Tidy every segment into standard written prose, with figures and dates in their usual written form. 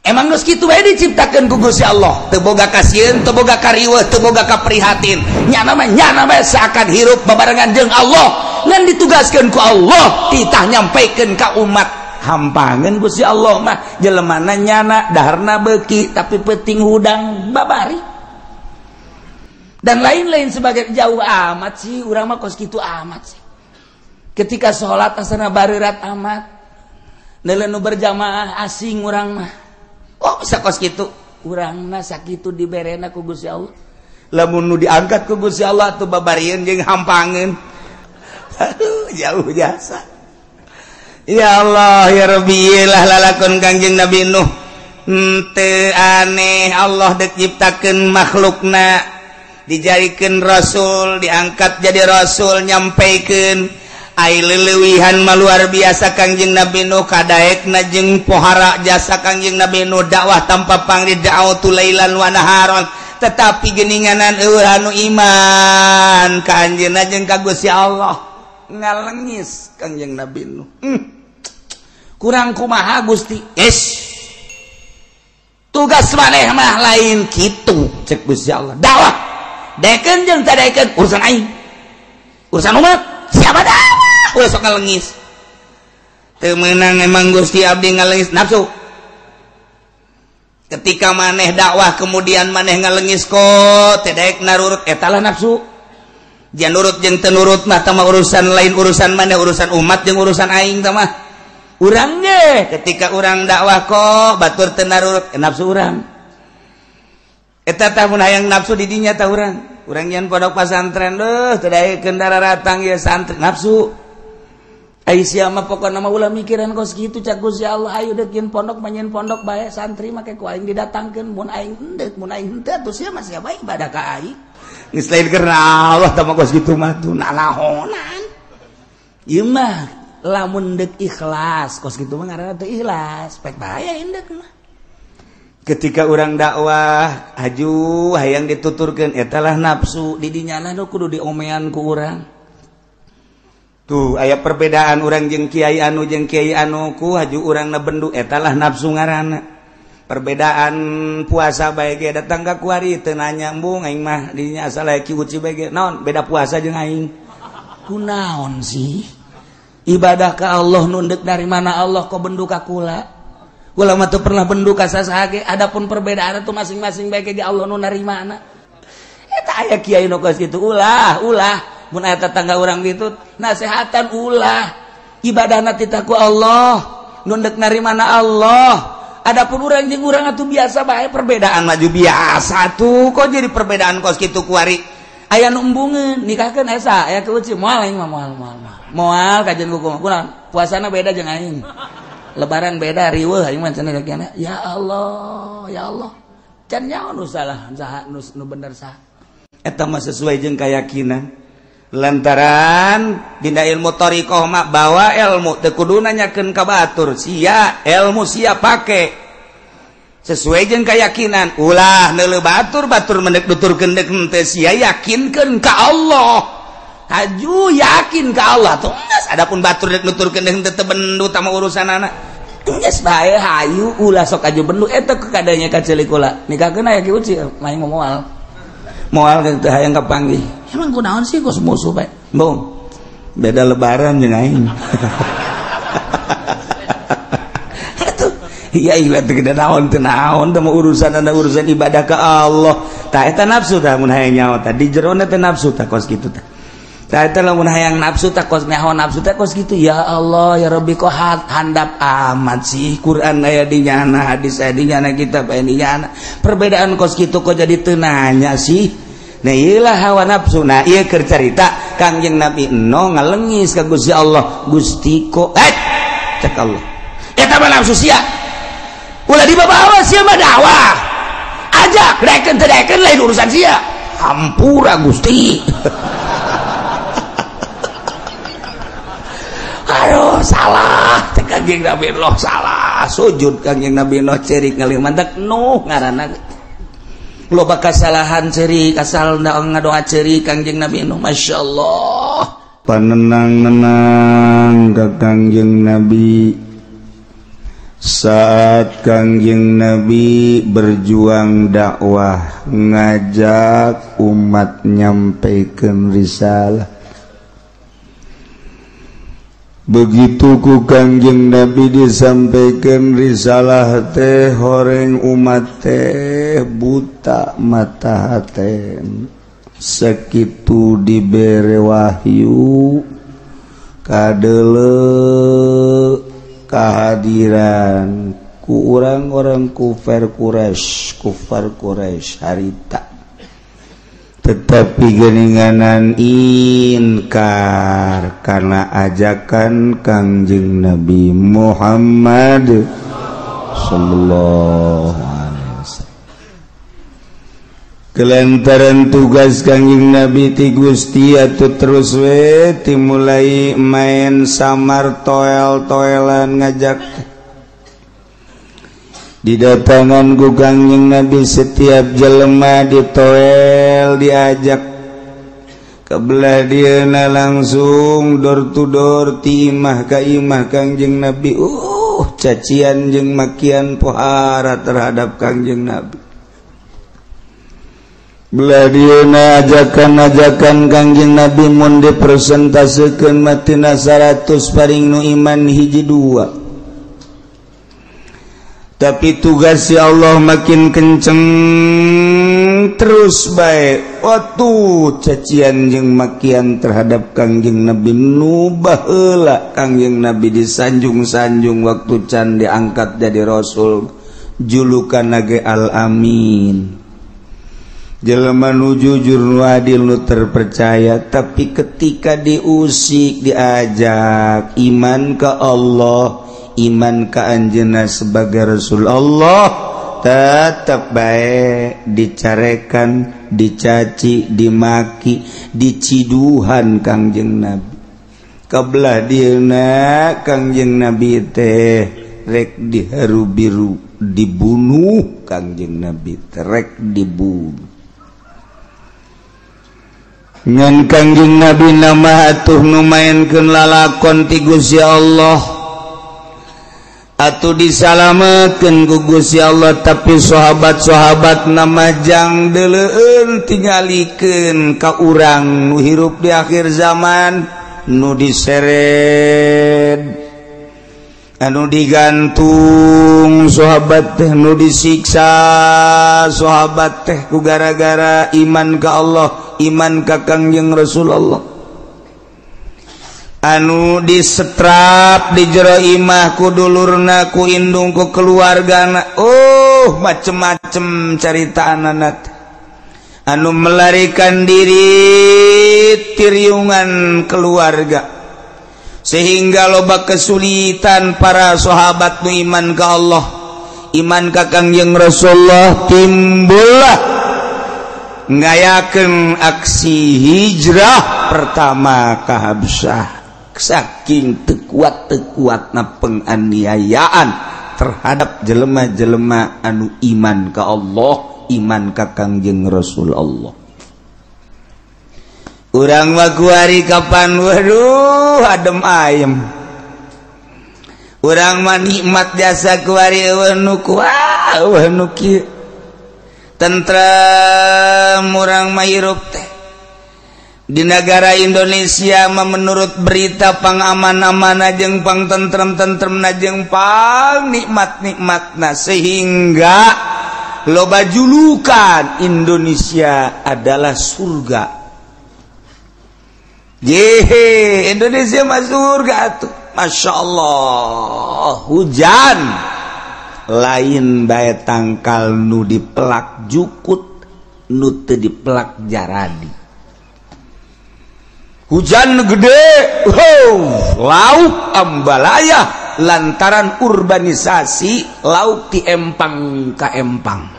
Emang geus kitu bae diciptakeun ku Gusti Allah. Teu boga kasieun, teu boga kariweuh, teu boga kaprihatin. Nyana mah seakan hirup babarengan jeung Allah. Ngan ditugaskeun ku Allah titah nyampaikeun ka umat. Hampangeun Gusti Allah mah jelemana nyana daharna beuki tapi peuting hudang babari. Dan lain-lain sebagai jauh amat sih urang mah kos kitu amat sih. Ketika salat asana bareurat amat. Neuleuh nu berjamaah asing urang mah. Oh bisa kos kitu urangna sakitu diberena ku Gusti Allah. Lamun nu diangkat ku Gusti Allah tuh babarieun jeung hampangeun. Aduh jauh jasa. Ya Allah ya Rabbi lah lalakon Kangjeng Nabi Nuh. Henteu aneh Allah dek nyiptakeun makhlukna, dijadikeun rasul, diangkat jadi rasul nyampaikeun. Ai leuwihan mah luar biasa Kangjeng Nabi Nuh kadaekna jeung pohara jasa Kangjeng Nabi Nuh dakwah tanpa pangri da'watu lailan wa naharon tetapi geuninganan eueuh anu iman ka anjeunna jeung ka Gusti Allah ngalengis Kangjeng Nabi Nuh. Kurang kumaha Gusti? Yes. Tugas maneh mah lain kitu cek Gusti Allah. Dakwah daekeun jeung teu daekeun urusan aing. Urusan umat siapa dakwah? Ulah sok ngalengis. Teu meunang emang Gusti abdi ngalengis nafsu. Ketika maneh dakwah kemudian maneh ngalengis kok teu daek narurut eta lah nafsu. Jangan nurut jeung teu nurut mah tah urusan lain urusan maneh urusan umat jeung urusan aing tah mah. Urang ge ketika urang dakwah kok batur teu narurut nafsu urang. Eta tah mun hayang nafsu di dinya tah urang. Urang nyeun pondok pasantren deuh teu daekeun daratang ieu santri nafsu. Ai sia mah pokona mah ulah mikiran kos kitu cak Gusti Allah ayo deuk nyeun pondok mah nyeun pondok bae santri make ku aing didatangkeun mun aing henteu mun aing henteu atuh sia mah sia bae ibadah ka aing. Geus lain karena Allah tah mah kos kitu mah tuh nanaonan. Ieu mah lamun deuk ikhlas kos kitu mah ngaranna teu ikhlas pek bae indeuk mah. Ketika urang dakwah aju hayang dituturkeun eta lah nafsu di dinya nu kudu diomean ku urang. Tuh aya perbedaan urang jeung kiai anu jeung kiai anu ku haju urangna bendu eta lah nafsu ngaranna. Perbedaan puasa bae ge datang ka kuari teu nanya embung aing mah dinya asal aya ki uci bae ge naon beda puasa jeung aing. Kunaon sih? Ibadah ka Allah nu deuk dari mana Allah kok bendu ka kula? Kula mah teu pernah bendu ka sasaha ge adapun perbedaan itu masing-masing bae ge Allah nu narimana. Eta aya kiai nu kos kitu ulah ulah mun aya tetangga urang gitu nasehatan ulah ibadahna titah ku Allah nu deuk narimana Allah. Adapun urang jeung urang atuh biasa bae perbedaan maju biasa tuh kok jadi perbedaan kos kitu kuari aya nu embungeun nikahkeun esa aya keuci moal aing mah moal moal moal kajian ku kunaon puasana beda jeung aing lebaran beda riweuh aing mah cenah ya Allah ya Allah can nyaho nu salah saha nu bener saha eta mah sesuai jeung keyakinan. Lantaran dina ilmu thariqah mah bawa ilmu teu kudu nanyakeun ka batur sia ilmu sia pake sesuai jeung keyakinan ulah neuleuh batur batur mendek nuturkeun deuk henteu sia yakinkeun ka Allah haju yakin ka Allah tuh geus adapun batur dek nuturkeun deuk henteu teu bendu tama urusanana geus bae hayu ulah sok aju bendu eta kadanya ka ceulik kula nikahkeun aya ki uci main moal moal teu hayang kapanggih. Emang kunaon sih kos musuh bae? Bung. Beda lebaran jeung aing. Atuh, iya iya teu gede naon teu naon teh urusan anda urusan ibadah ka Allah. Tah eta nafsu tah mun hayang nyaho tah di jerona teh nafsu tah kos kitu tah. Tah eta lamun hayang nafsu tah kos nyaho nafsu teh kos kitu. Ya Allah ya Rabbi kok handap amat sih Quran aya di nyana, hadis aya di nyana, kitab aya di nyana. Perbedaan kos kitu kok jadi teu nanya sih. Nah iyalah hawa nafsu. Nah ieu keur carita Kangjeng Nabi Nuh ngalengis ka Gusti Allah. Gusti kok cek Allah. Eta mah nafsu sia. Ulah dibawa sia mah dakwah. Ajak daekeun teu daekeun lain urusan sia. Hampura Gusti. Aduh salah cek Kangjeng Nabi Nuh salah. Sujud Kangjeng Nabi Nuh cerik ngalih mantak Nuh ngaranna. Loba kasalahan cerik asal ngadoa cerik Kangjeng Nabi Nuh Masya Allah panenang-nenang ka Kangjeng Nabi Saat Kangjeng Nabi berjuang dakwah ngajak umat nyampaikan risalah, begitu ku Kangjeng Nabi disampaikan risalah teh horeng umat teh buta mata haten, sakitu dibere wahyu kadele kehadiran ku orang-orang kufar Quraisy harita, tetapi geninganan inkar karena ajakan Kangjeng Nabi Muhammad sallallahu alaihi wasallam. Kelantaran tugas Kangjeng Nabi ti Gusti atuh terus we timulai main samar toel-toelan ngajak. Didatangan ku Kangjeng Nabi setiap jelema ditoel diajak kebelah dieuna langsung door to door ti imah ka imah Kangjeng Nabi. Cacian jeung makian pohara terhadap Kangjeng Nabi. Belah dieuna ajakan-ajakan Kangjeng Nabi mun dipresentasekeun matina 100 paring nu iman hiji dua. Tapi tugas si Allah makin kenceng terus baik. Waktu cacian jeung makian terhadap Kangjeng Nabi nu baheula Kangjeng Nabi disanjung-sanjung waktu can diangkat jadi rasul, julukan ge Al-Amin. Jelema nu jujur nu adil nu terpercaya, tapi ketika diusik diajak iman ke Allah, iman ke anjeunna sebagai Rasul Allah, tetap baik dicarekan, dicaci, dimaki, diciduhan Kangjeng Nabi. Kebelah dieuna Kangjeng Nabi teh rek diharu biru dibunuh Kangjeng Nabi teh rek dibunuh. Ngan Kangjeng Nabi nama atuh nu maenkeun lalakon ti Gusti Allah, atuh disalametkeun ku Gusti Allah, tapi sahabat-sahabat nama jang deuleueun tingalikeun ka urang nu hirup di akhir zaman, nu diseret, anu digantung sahabat teh, nu disiksa sahabat teh ku gara-gara iman ka Allah, iman ka Kangjeng Rasulullah, anu disetrap di jero imah ku dulurna ku indung ku keluargana, macem-macem carita anak anu melarikan diri tiriungan keluarga, sehingga loba kesulitan para sahabat nu iman ka Allah, iman ka Kangjeng Rasulullah, timbullah ngayakeun aksi hijrah pertama ka Habsyah. Saking teu kuat-teu kuatna penganiayaan terhadap jelema-jelema anu iman ka Allah, iman ka Kangjeng Rasul Allah. Urang mah kuari kapan waduh adem ayem. Urang mah nikmat jasa kuari eueuh nu kuah eueuh nu kieu. Tentrem urang mah hirup teh. Di negara Indonesia mah menurut berita pang aman-aman jeung pang tentrem-tentrem jeung pang nikmat-nikmatna, sehingga loba julukan Indonesia adalah surga. Yehe, Indonesia mah surga atuh. Masya Allah, hujan lain bae tangkal nu dipelak jukut, nu teu dipelak jaradi. Hujan gede, lauk ambalaya lantaran urbanisasi lauk ti empang ka empang.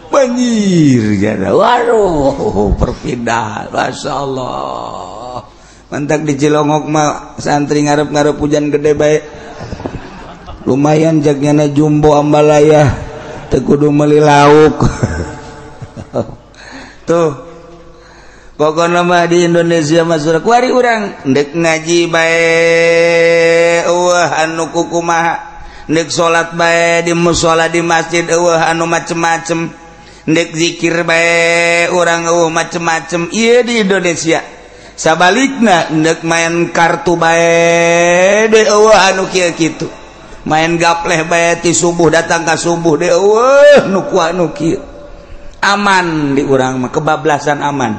Banjir jada. Waduh, perpindahan, Masya Allah. Mantak di Cilongok mah santri ngarep-ngarep hujan gede bae. Lumayan jagnyana jumbo ambalaya teu kudu meuli lauk. Tuh. Pokokna mah di Indonesia mah surga kuari urang ndek ngaji bae eueuh anu kukumaha. Nek salat bae di musala di masjid eueuh anu macem-macem. Nek zikir bae urang eueuh macem-macem. Ieu di Indonesia. Sabalikna nek main kartu bae deui eueuh anu kieu kitu. Main gapleh bae ti subuh datang ka subuh deui eueuh nu ku anu kieu. Aman di urang mah, kebablasan aman.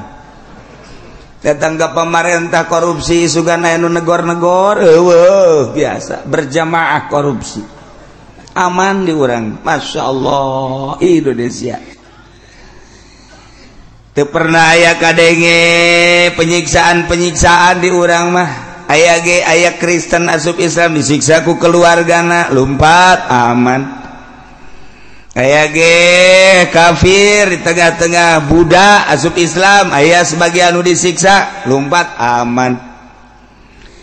Datang ke pemerintah korupsi sugan aya nu negor-negor eueuh biasa berjamaah korupsi. Aman di urang, Masya Allah Indonesia. Teu pernah aya kadenge penyiksaan-penyiksaan di urang mah. Aya ge aya Kristen asup Islam disiksa ku keluargana lumpat aman. Aya ge kafir di tengah-tengah Buddha asup Islam aya sebagian nu disiksa lumpat aman.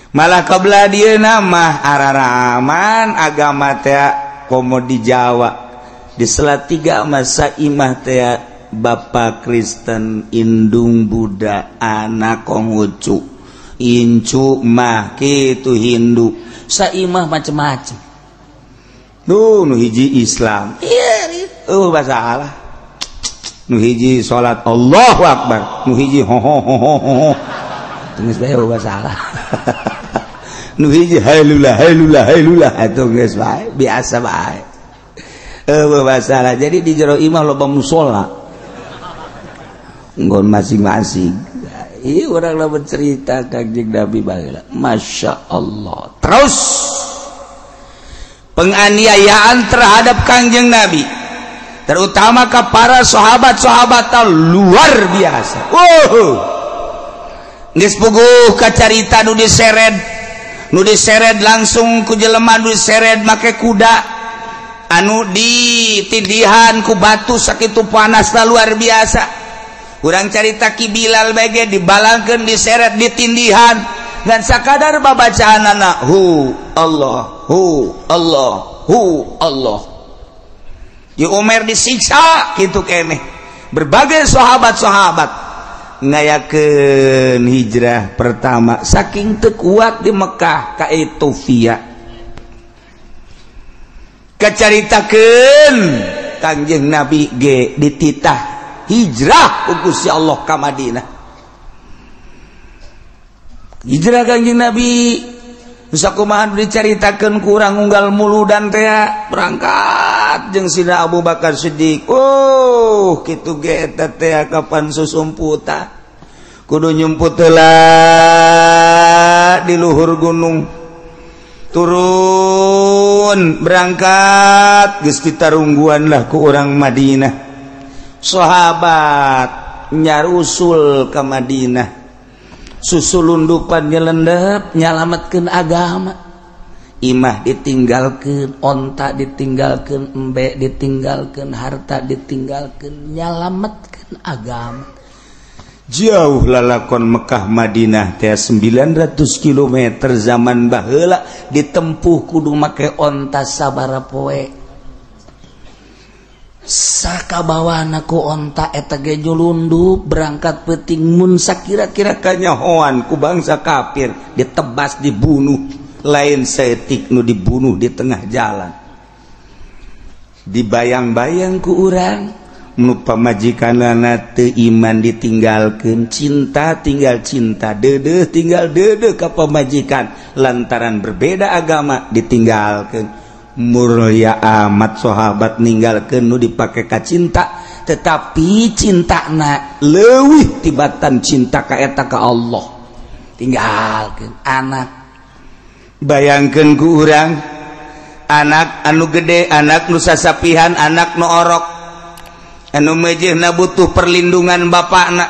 Malah kebelah dieuna mah araraman agama teh komo di Jawa di Salatiga masa imah teh bapak Kristen indung Buddha anak Konghucu incu mah kitu Hindu saimah macem-macem. Duh, nu hiji Islam. Iya, masalah. Nu hiji salat Allahu Akbar, nu hiji ho ho ho ho ho. Geus bae masalah. Nu hiji hailulah hailulah hailulah atuh geus bae, biasa bae. Eueuh masalah. Jadi di jero imah loba musala. Nggon masing-masing. Ieu urang lamun cerita Kangjeng Nabi baheula. Masya Allah. Terus penganiayaan terhadap Kangjeng Nabi terutama ke para sahabat-sahabat luar biasa. Geus puguh kacarita nu diseret langsung ku jelema nu diseret make kuda anu ditindihan ku batu sakitu panasna luar biasa. Urang carita Ki Bilal bae dibalangkeun diseret ditindihan dan sakadar babacaanana hu Allah hu Allah hu Allah. Ya Umar disiksa kitu keneh. Berbagai sahabat-sahabat ngayakeun hijrah pertama saking teu kuat di Mekah ka Ethiopia. Kacaritakeun Kangjeng Nabi ge dititah hijrah ku Gusti Allah ka Madinah. Hijrah Kangjeng Nabi sakumaha dicaritakeun kurang unggal muludan teh berangkat jeung Sina Abu Bakar Siddiq. Oh, kitu ge eta teh kapan susumputan. Kudu nyumput heula di luhur gunung. Turun berangkat geus ditarungguan lah ku urang Madinah. Sahabat nyarusul ka Madinah. Susulundupan nyelendep nyalametkeun agama. Imah ditinggalkeun, onta ditinggalkeun, embe ditinggalkeun, harta ditinggalkeun, nyalametkeun agama. Jauh lalakon Mekah Madinah teh 900 km zaman baheula ditempuh kudu make onta sabaraha poe. Sakabawana ku onta eta ge nyulundup berangkat peuting mun sakira-kira kanyahoan ku bangsa kafir ditebas dibunuh, lain saeutik nu dibunuh di tengah jalan. Dibayang-bayang ku urang nu pamajikanana teu iman ditinggalkeun, cinta tinggal cinta, deudeuh tinggal deudeuh ka pamajikan lantaran berbeda agama ditinggalkeun. Mulia amat sahabat ninggalkeun nu dipake ka cinta, tetapi cintana leuwih tibatan cinta ka eta ka Allah. Tinggalkeun anak. Bayangkeun ku urang anak anu gede, anak nu sasapihan, anak nu orok anu mejehna butuh perlindungan bapakna.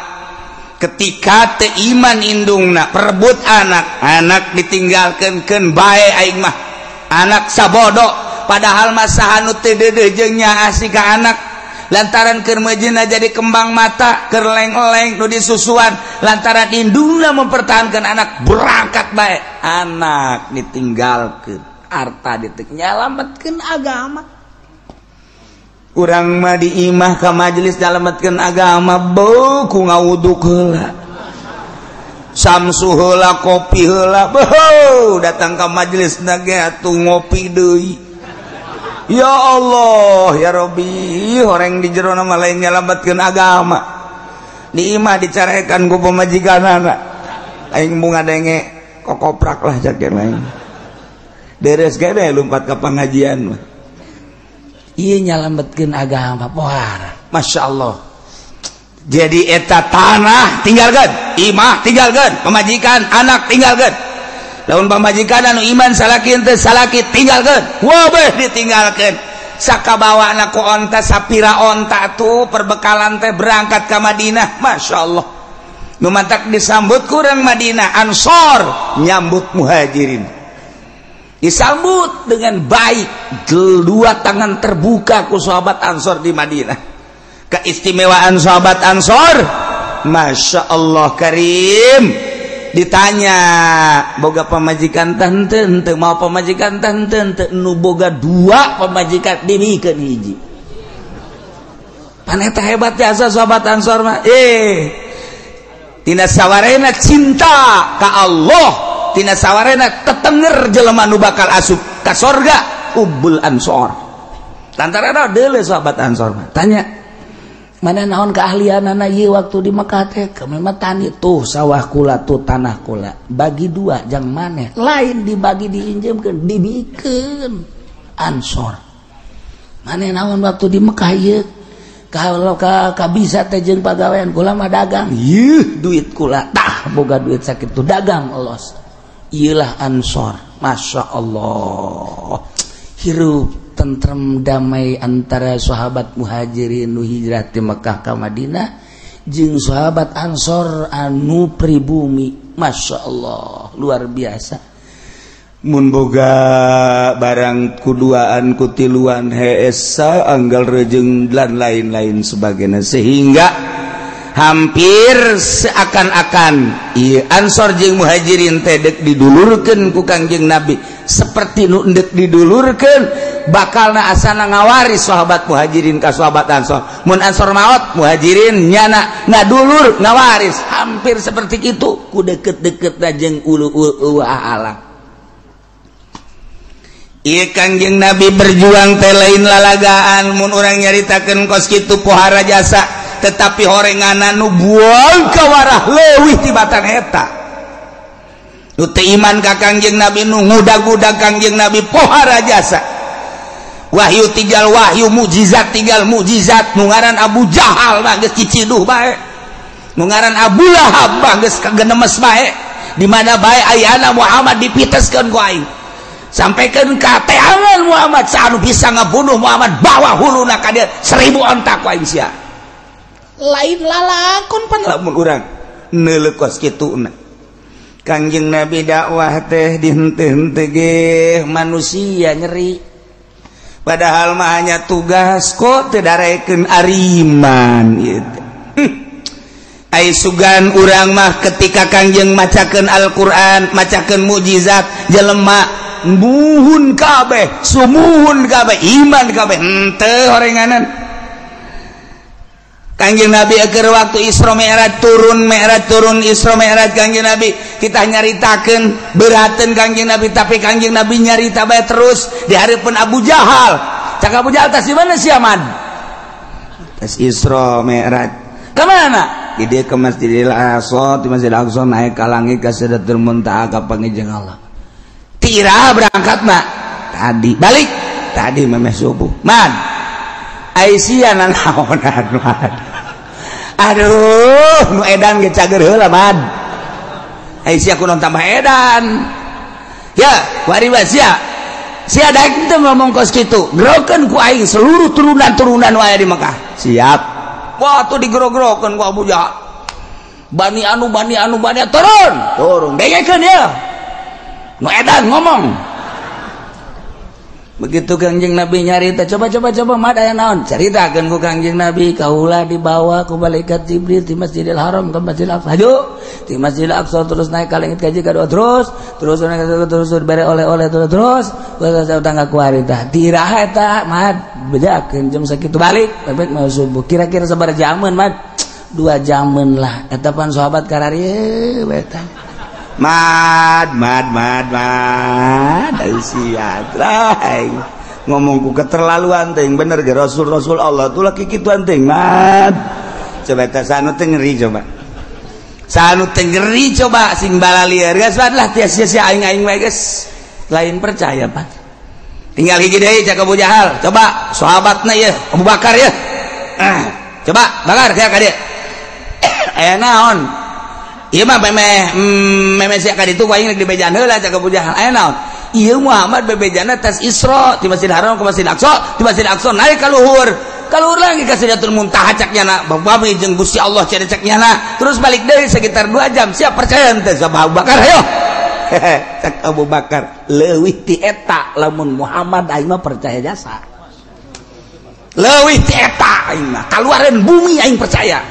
Ketika teu iman indungna perebut anak, anak ditinggalkeun keun bae aing mah. Anak sabodo padahal masa anu teu deudeuh jeung nyaah si ka anak lantaran keur meujeuhna jadi kembang mata keur leng-leng nu disusuan lantaran indungna mempertahankan anak berangkat bae anak ditinggalkeun harta ditek nyalametkeun agama. Urang mah di imah ka majelis nyalametkeun agama beuh ku ngawuduk heula samsu heula kopi heula beuh datang ka majelis na ge atuh ngopi deui. Ya Allah ya Robbi, horeng di jero mah lain nyalametkeun agama. Di imah dicarekan ku pamajikanana. Aing bunga denge kokoprak lah cak lain. Deres gede lompat ke pengajian mah. Ieu nyalametkeun agama pohara. Masya Allah. Jadi eta tanah tinggalkeun, imah tinggalkeun, pamajikan anak tinggalkeun. Lamun pamajikan anu iman salaki teu salaki tinggalkeun. Wabeh ditinggalkeun. Sakabawana ku onta sapira onta tuh perbekalan teh berangkat ke Madinah. Masya Allah. Nu mantak disambut kurang Madinah, Ansor nyambut Muhajirin. Disambut dengan baik, dua tangan terbuka ku sahabat Ansor di Madinah. Keistimewaan sahabat Ansor, Masya Allah Karim. Ditanya boga pamajikan teh henteu, mau pamajikan teh henteu, nu boga dua pamajikan dimikeun hiji. Pan eta hebat jasa sahabat Ansor mah. Tina sawarena cinta ka Allah, tina sawarena tetenger jelema nu bakal asup ka sorga ubul Ansor. Lantaran deuleu sahabat Ansor mah. Tanya, mana naon keahlianana ieu waktu di Mekah teh? Kami mah tani, tuh sawah kula, tuh tanah kula. Bagi dua jang maneh, lain dibagi diinjemkeun, dibikeun Ansor. Maneh naon waktu di Mekah ieu? Kalau ka bisa teh jeung pagawean kula mah dagang. Yeuh duit kula, tah boga duit sakitu dagang elos. Ieulah Ansor. Masya Allah. Hirup tentrem damai antara sahabat Muhajirin nu hijrah ti Mekah ka Madinah jeung sahabat Ansor anu pribumi. Masya Allah, luar biasa. Mun boga barang kuduaan kutiluan heesa anggal rejeng dan lain-lain sebagainya, sehingga hampir seakan-akan ieu Ansor jeung Muhajirin teh deuk didulurkeun ku Kangjeng Nabi, seperti nu deuk didulurkeun bakalna asana ngawaris sahabat Muhajirin ka sahabat Ansor. Mun Ansor maot, Muhajirin nyana ngadulur ngawaris, hampir seperti itu ku deket-deketna jeung ulu-ulu alam. Ieu Kangjeng Nabi berjuang teh lain lalagaan. Mun urang nyaritakeun kos kitu pohara jasa, tetapi horenganan nu buang kawarah leuwih tibatan eta. Nu teu iman ka Kangjeng Nabi, nu ngudag-ngudag Kangjeng Nabi pohara jasa. Wahyu tinggal wahyu, mukjizat tinggal mukjizat. Nu ngaran Abu Jahal mah geus ciciduh bae, nu ngaran Abu Lahab mah geus kagenemes bae. Di mana bae ayana Muhammad dipiteskeun ku aing, sampaikan ka teangan Muhammad, saanu bisa ngabunuh Muhammad bawa huluna ka dieu 1000 onta ku aing sia. Lain lalakon pan lamun urang neuleuh kos kituna. Kangjeng Nabi dakwah teh dihenteu-henteu ge manusia nyeri. Padahal mah hanya tugas kok teu darekeun ariman ieu teh. Ai sugan urang mah ketika Kangjeng macakeun Al-Qur'an, macakeun mukjizat jelema muhun kabeh, sumuhun kabeh, iman kabeh, henteu horenganan. Kangjeng Nabi keur waktu Isra Mi'raj turun, Mi'raj turun, Isra Mi'raj Kangjeng Nabi kita nyaritakeun berateun Kangjeng Nabi, tapi Kangjeng Nabi nyarita bae terus di hareupeun Abu Jahal. Cak Abu Jahal tas di mana sia man? Tas Isra Mi'raj. Ka mana? Di dieu ke Masjidil Aqsa, di Masjidil Aqsa naik ka langit ka Sidratul Muntaha ka panggih Allah. Tira berangkat mak tadi balik tadi memeh subuh man Aisyah nanaonan man. Aduh nu edan ge cager heula man. Aisyah kunaon tambah edan ya wari sia sia daek teu ngomong kos kitu grokeun ku aing seluruh turunan-turunan wae di Mekah. Siap. Wah tuh digro-grokeun ku Abu Jahal. Bani anu bani anu bani turun turun dengekeun ya nu edan ngomong. Begitu Kangjeng Nabi nyarita, coba coba coba mad aya naon? Caritakeun ku Kangjeng Nabi, kaula dibawa ku malaikat Jibril di Masjidil Haram ke Masjidil Aqsa. Hayu, di Masjidil Aqsa terus naik ka langit kaji kadua terus, terus naik terus bere oleh-oleh terus terus, terus tangga kuari tah. Tiraha eta mad bejakeun jam sakitu balik, balik mau subuh. Kira-kira sabaraha jaman mad? 2 jaman lah. Eta pan sahabat kararieu eta. Mad mad mad mad sia trai Ngomongku keterlaluan teh bener ge Rasul-rasul Allah tuh laki kituan teh mat. Coba teh sanu teh ngeri coba. Sanu teh ngeri coba sing balalieur geus lah sia-sia aing-aing wae geus. Lain percaya Pak. Tinggal hiji deui cak Abu Jahal. Coba sahabatna ieu Abu Bakar ieu. Coba Bakar ka dieu. Aya naon? Ieu mah memeh memeh sia ka ditu aing rek dibejaan heula cak Abu Jahal. Aya naon? Ieu Muhammad bebejana tas Isra di Masjid Haram ke Masjid Aqsa, di Masjid Aqsa naik ka luhur. Ka luhur lagi ka Sidratul Muntaha cak nyana, bami jeung Gusti Allah cek nyana. Terus balik deui sekitar 2 jam. Siap percaya henteu sama Abu Bakar ayo. Cak Abu Bakar leuwih ti eta lamun Muhammad aing mah percaya jasa. Leuwih ti eta aing mah kaluareun bumi aing percaya.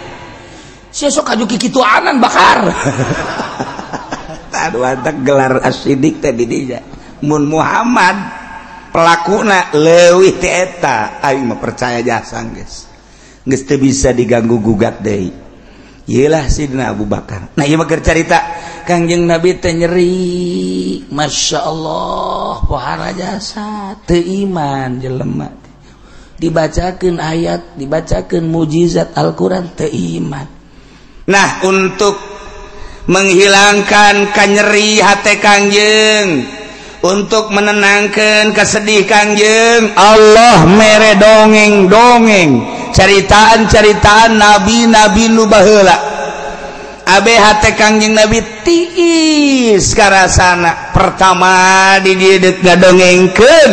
Sia sok aju kikituanan Bakar. Aduh antak gelar as-siddiq teh di dinya. Mun Muhammad pelakuna leuwih ti eta aing mah percaya jasa geus. Geus teu bisa diganggu gugat deui. Ieulah Sidina Abu Bakar. Nah ieu mah keur carita Kangjeng Nabi teh nyeri, Masya Allah pohara jasa teu iman jelema. Dibacakeun ayat, dibacakeun mujizat Al-Qur'an teu iman. Nah untuk menghilangkan kanyeri hate Kangjeng, untuk menenangkan kesedih Kangjeng, Allah mere dongeng-dongeng ceritaan-ceritaan nabi-nabi nu baheula. Abe hate Kangjeng Nabi tiis karasana. Pertama di dieu deuk ngadongengkeun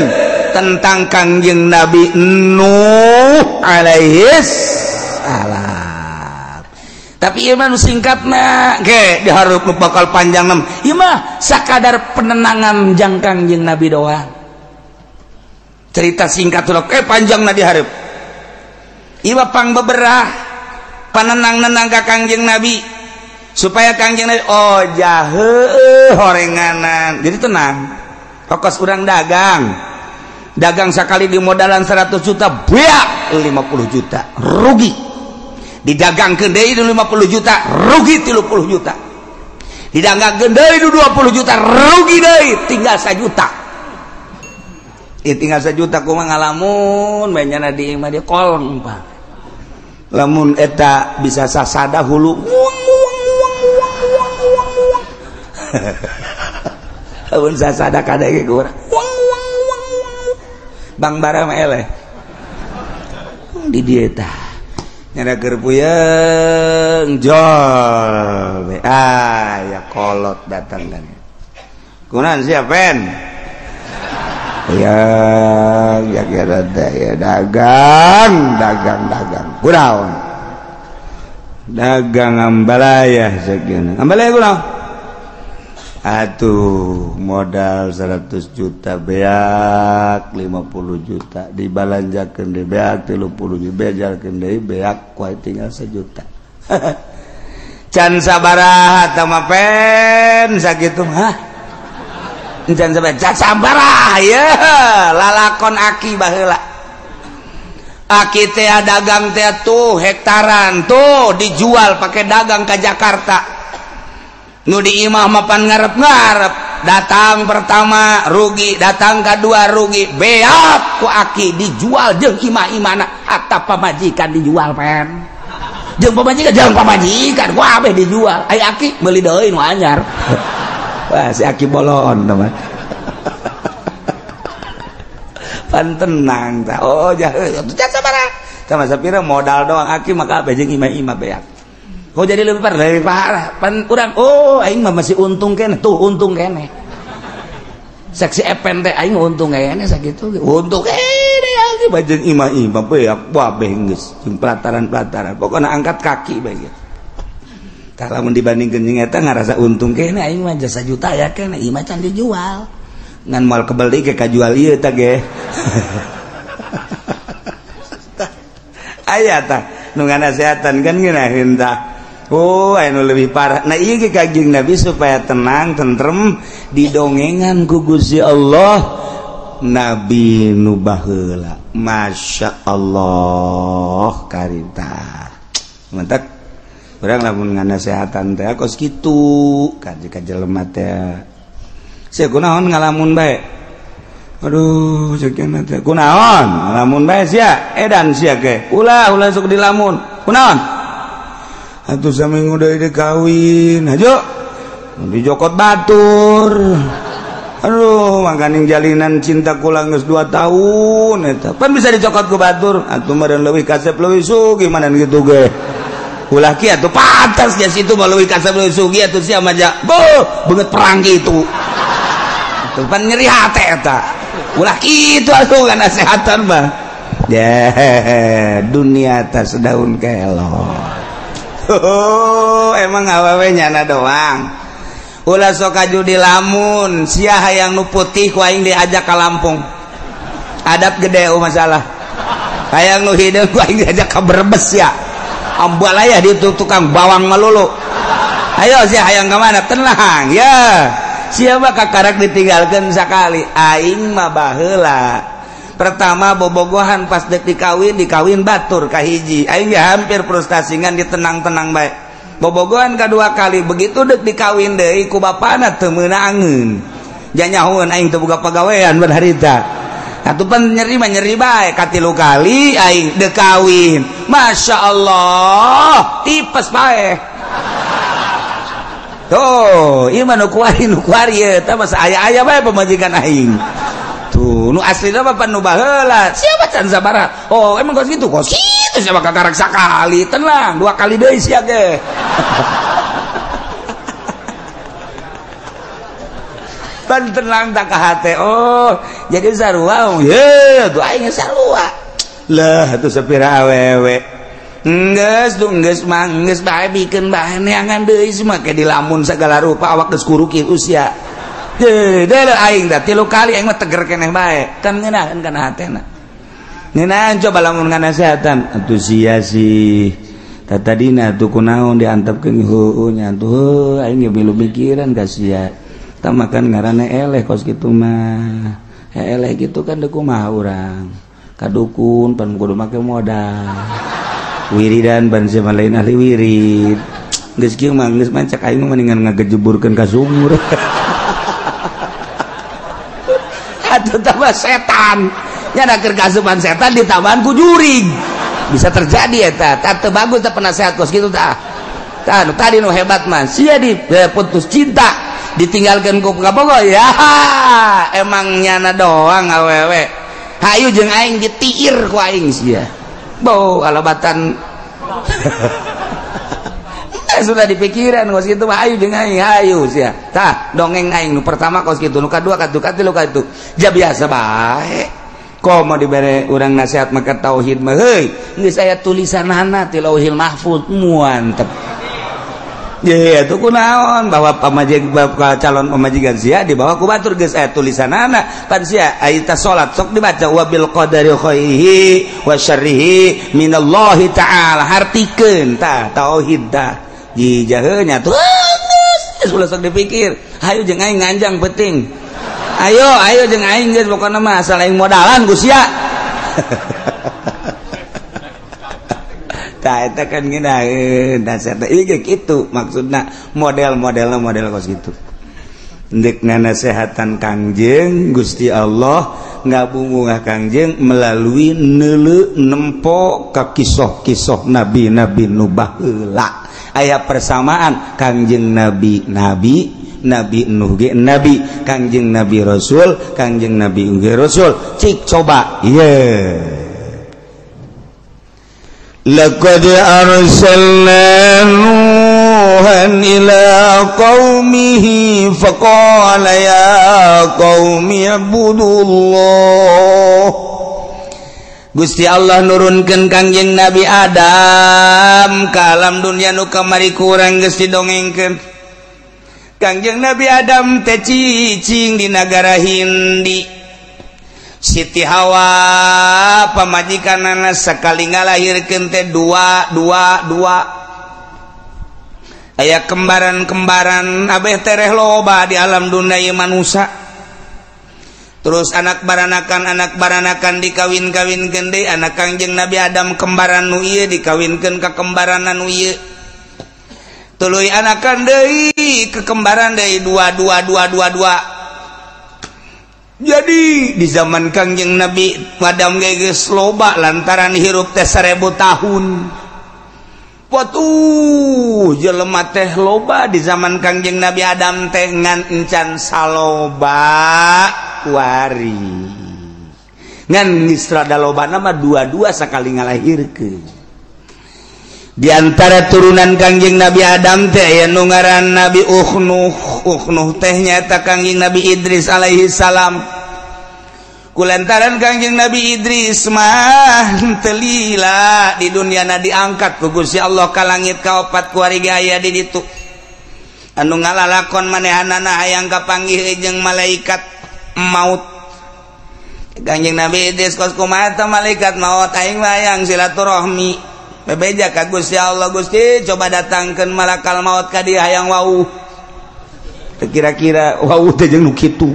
tentang Kangjeng Nabi Nuh alaihis salam. Tapi ieu mah nu singkatna ge dihareup nu bakal panjang mah. Ieu mah sakadar penenangan jang Kangjeng Nabi doang. Cerita singkat ulah panjangna dihareup. Ieu mah pang beberah panenang-nenang ka Kangjeng Nabi supaya Kangjeng Nabi oh jahe horenganan. Jadi tenang. Fokus urang dagang. Dagang sekali di modalan 100 juta beak 50 juta rugi. Didagangkeun deui 50 juta rugi 30 juta. Didagangkeun deui 20 juta rugi deui tinggal 1 juta. Ieu tinggal 1 juta kumaha ngalamun bae nyana di imah dia koleng Pak. Lamun eta bisa sasada hulu uang uang uang uang uang uang uang. Lamun sasada kadege ku urang uang uang uang uang. Bang bara mah eleh. Di dieu tah nyana keur puyeng jol be ah ya kolot datang kan. Kunaon sia pen? Ya ya kira teh ya dagang dagang dagang. Kunaon? Dagang ambalaya sakieu. Ambalaya kunaon? Atuh modal 100 juta beak 50 juta dibalanjakeun deui beak 30 juta bejalkeun deui beak kuai tinggal 1 juta. Can sabaraha tah mah pen sakitu mah. Can sabaraha, can sabaraha ye lalakon aki baheula. Aki teh dagang teh tuh hektaran tuh dijual pakai dagang ke Jakarta. Nu di imah mapan ngarep-ngarep, datang pertama rugi, datang kedua rugi, beak ku aki dijual jeung imah-imahna hatta pamajikan dijual pen. Jeung pamajikan ku abeh dijual. Ai aki meuli deui nu anyar. Wah si aki bolon teman. Pan tenang tah. Oh jahe sabaraha. Sama sapira modal doang aki maka abeh jeung imah-imah beak. Kok jadi lebih parah, lebih parah. Pan urang, oh aing mah masih untung keneh, tuh untung keneh. Saksi epen teh aing untung keneh sakitu. Untung keneh aki bajeng imah-imah beak kabeh geus jeung pelataran-pelataran. Pokona angkat kaki bae gitu. Tah lamun dibandingkeun jeung eta ngarasa untung keneh aing mah jasa juta ya keneh, imah can dijual. Ngan moal kebel deui ke kajual ieu tah ge. Aya tah nu nganasehatan kan ngeunaheun tah. Oh, anu lebih parah. Nah, ieu ge Kangjeng Nabi supaya tenang, tentrem didongengan ku Gusti Allah Nabi nu baheula. Masya Allah karita. Mantak urang lamun nganasehatan teh kos kitu ka jelema teh. Sia kunaon ngalamun bae. Aduh cek nya teh kunaon lamun bae sia edan sia ge ulah ulah sok dilamun kunaon atuh saminggu deui dikawin hajo dijokot batur. Aduh makaning jalinan cinta kula geus 2 tahun eta pan bisa dicokot ku batur atuh meureun leuwih kasep leuwih sugih mana kitu ge ulah kieu atuh pantas sia situ mah leuwih kasep leuwih sugih atuh sia mah beuh beungeut perang kitu atuh pan nyeri hate eta ulah kitu atuh nasehatan mah yeah, dunia atas daun kelor. Oh, emang awewe nyana doang ulah sok kaju di lamun sia hayang nu putih ku aing diajak ka Lampung adab gede oh masalah hayang nu hideung ku aing diajak ka Brebes ya ambalaya di tukang bawang melulu ayo sia hayang ka mana tenang ya sia mah kakarak ditinggalkeun sakali aing mah baheula pertama bobogohan pas dek dikawin dikawin batur kahiji aing ya hampir frustasi ngan ditenang-tenang bae bobogohan kedua kali begitu dek dikawin deui ku bapana teu meunangeun janyahoeun aing teu boga pagawean ban harita atuh pan nyeri mah nyeri bae katilu kali aing dek kawin Masya Allah tipes bae tuh ieu mah nu kuari ieu tah masa aya-aya bae pamajikan aing tuh nu aslina mah pan nu baheula siapa can sabaraha oh emang kos kitu kos kitu siapa kakarak sakali tenang 2 kali deui sia ge pan tenang tak ka hate oh jadi sarua ye tuh aing sarua lah atuh sapira awewe geus tuh geus mah geus bae bikeun bae neangan deui semua ke dilamun segala rupa awak geus kuruki usia deh aing dah 3 kali aing mah teger keneh bae kan ngeunaheun kana hatena ngeunaheun coba lamun nganasehatan atuh sia sih tadina atuh kunaon diantepkeun heueuh nya atuh heuh aing ge milu mikiran ka sia tah makan ngaranna eleh kos kitu mah eleh kitu kan deuk kumaha urang ka dukun pan kudu make modal wiridan ban sia mah lain ahli wirid geus kieu mah geus mah cek aing mah mendingan ngagejeburkeun ka sumur atau tambah setan nya keur kasupan setan ditambahan ku jurig bisa terjadi eta teu bagus teh penasehat kos kitu tah tah nu tadi nu hebat mah sia di putus cinta ditinggalkeun ku kabogoh ya emang nyana doang awewe hayu jeung aing ditiir ku aing sia bau alabatan sudah dipikiran kos kitu mah ayu jeung aing hayu sia tah dongeng aing nu pertama kos kitu nu kadua katuh katilu katuh ja biasa bae komo dibere urang nasihat maka tauhid mah heuy geus aya tulisanana ti Lauhil Mahfuz muantep ye atuh kunaon bahwa pamajig calon pamajikan sia dibawa ku batur geus aya tulisanana pan sia aya ta salat sok dibaca wabil qadari khairihi wa syarrihi minallahi ta'ala hartikeun tah tauhid tah jijahnya tuh geus ulah sok dipikir hayu jeung aing nganjang penting ayo ayo jeung aing geus pokona mah asal aing modalan ku sia tah eta kan ngeunaheun dasar teh ieu kitu maksudna model-modelna model kos kitu ndek nganasehatan Kangjeng Gusti Allah ngabungah Kangjeng melalui neuleu nempo ka kisoh-kisoh nabi-nabi nu baheula aya persamaan Kangjeng Nabi Nabi Nabi Nuh ge Nabi Kangjeng Nabi Rasul Kangjeng Nabi ge Rasul cik coba ye laqad arsalna nuhan ila qaumihi faqala ya qaumi ibudullah Gusti Allah nurunkeun Kangjeng Nabi Adam ka alam dunia nu kamari kurang geus didongengkeun. Kangjeng Nabi Adam teh cicing di nagara Hindi. Siti Hawa pamajikanana sakali ngalahirkeun teh 2 2 2. Aya kembaran-kembaran abeh tereh loba di alam dunia ieu manusa. Terus anak baranakan dikawin-kawinkeun deui anak Kangjeng Nabi Adam kembaran nu ieu dikawinkeun ka kembaran nu ieu tuluy anakan deui ke kembaran deui 2 2 2 2 2. Jadi di zaman Kangjeng Nabi Adam geus loba lantaran hirup teh 1000 tahun. Watuh jelema teh loba di zaman Kangjeng Nabi Adam teh ngan encan saloba kuari. Ngan geus rada lobana mah dua-dua sakali ngalahirkeun. Di antara turunan Kangjeng Nabi Adam teh aya nu ngaran Nabi Ukhnuh. Ukhnuh teh nyaeta Kangjeng Nabi Idris alaihi salam. Kulantaran Kangjeng Nabi Idris mah teu lila di dunyana diangkat ku Gusti Allah ka langit kaopat kuari ge aya di ditu. Anu ngalalakon manehanana hayang kapanggih jeung malaikat maut. Kangjeng Nabi Idris kos kumaha teh malaikat maut aing mah hayang silaturahmi. Bebeja ka Gusti Allah, Gusti coba datangkeun malakal maut ka dieu hayang wau. Teu kira-kira wau teh jeung nu kitu.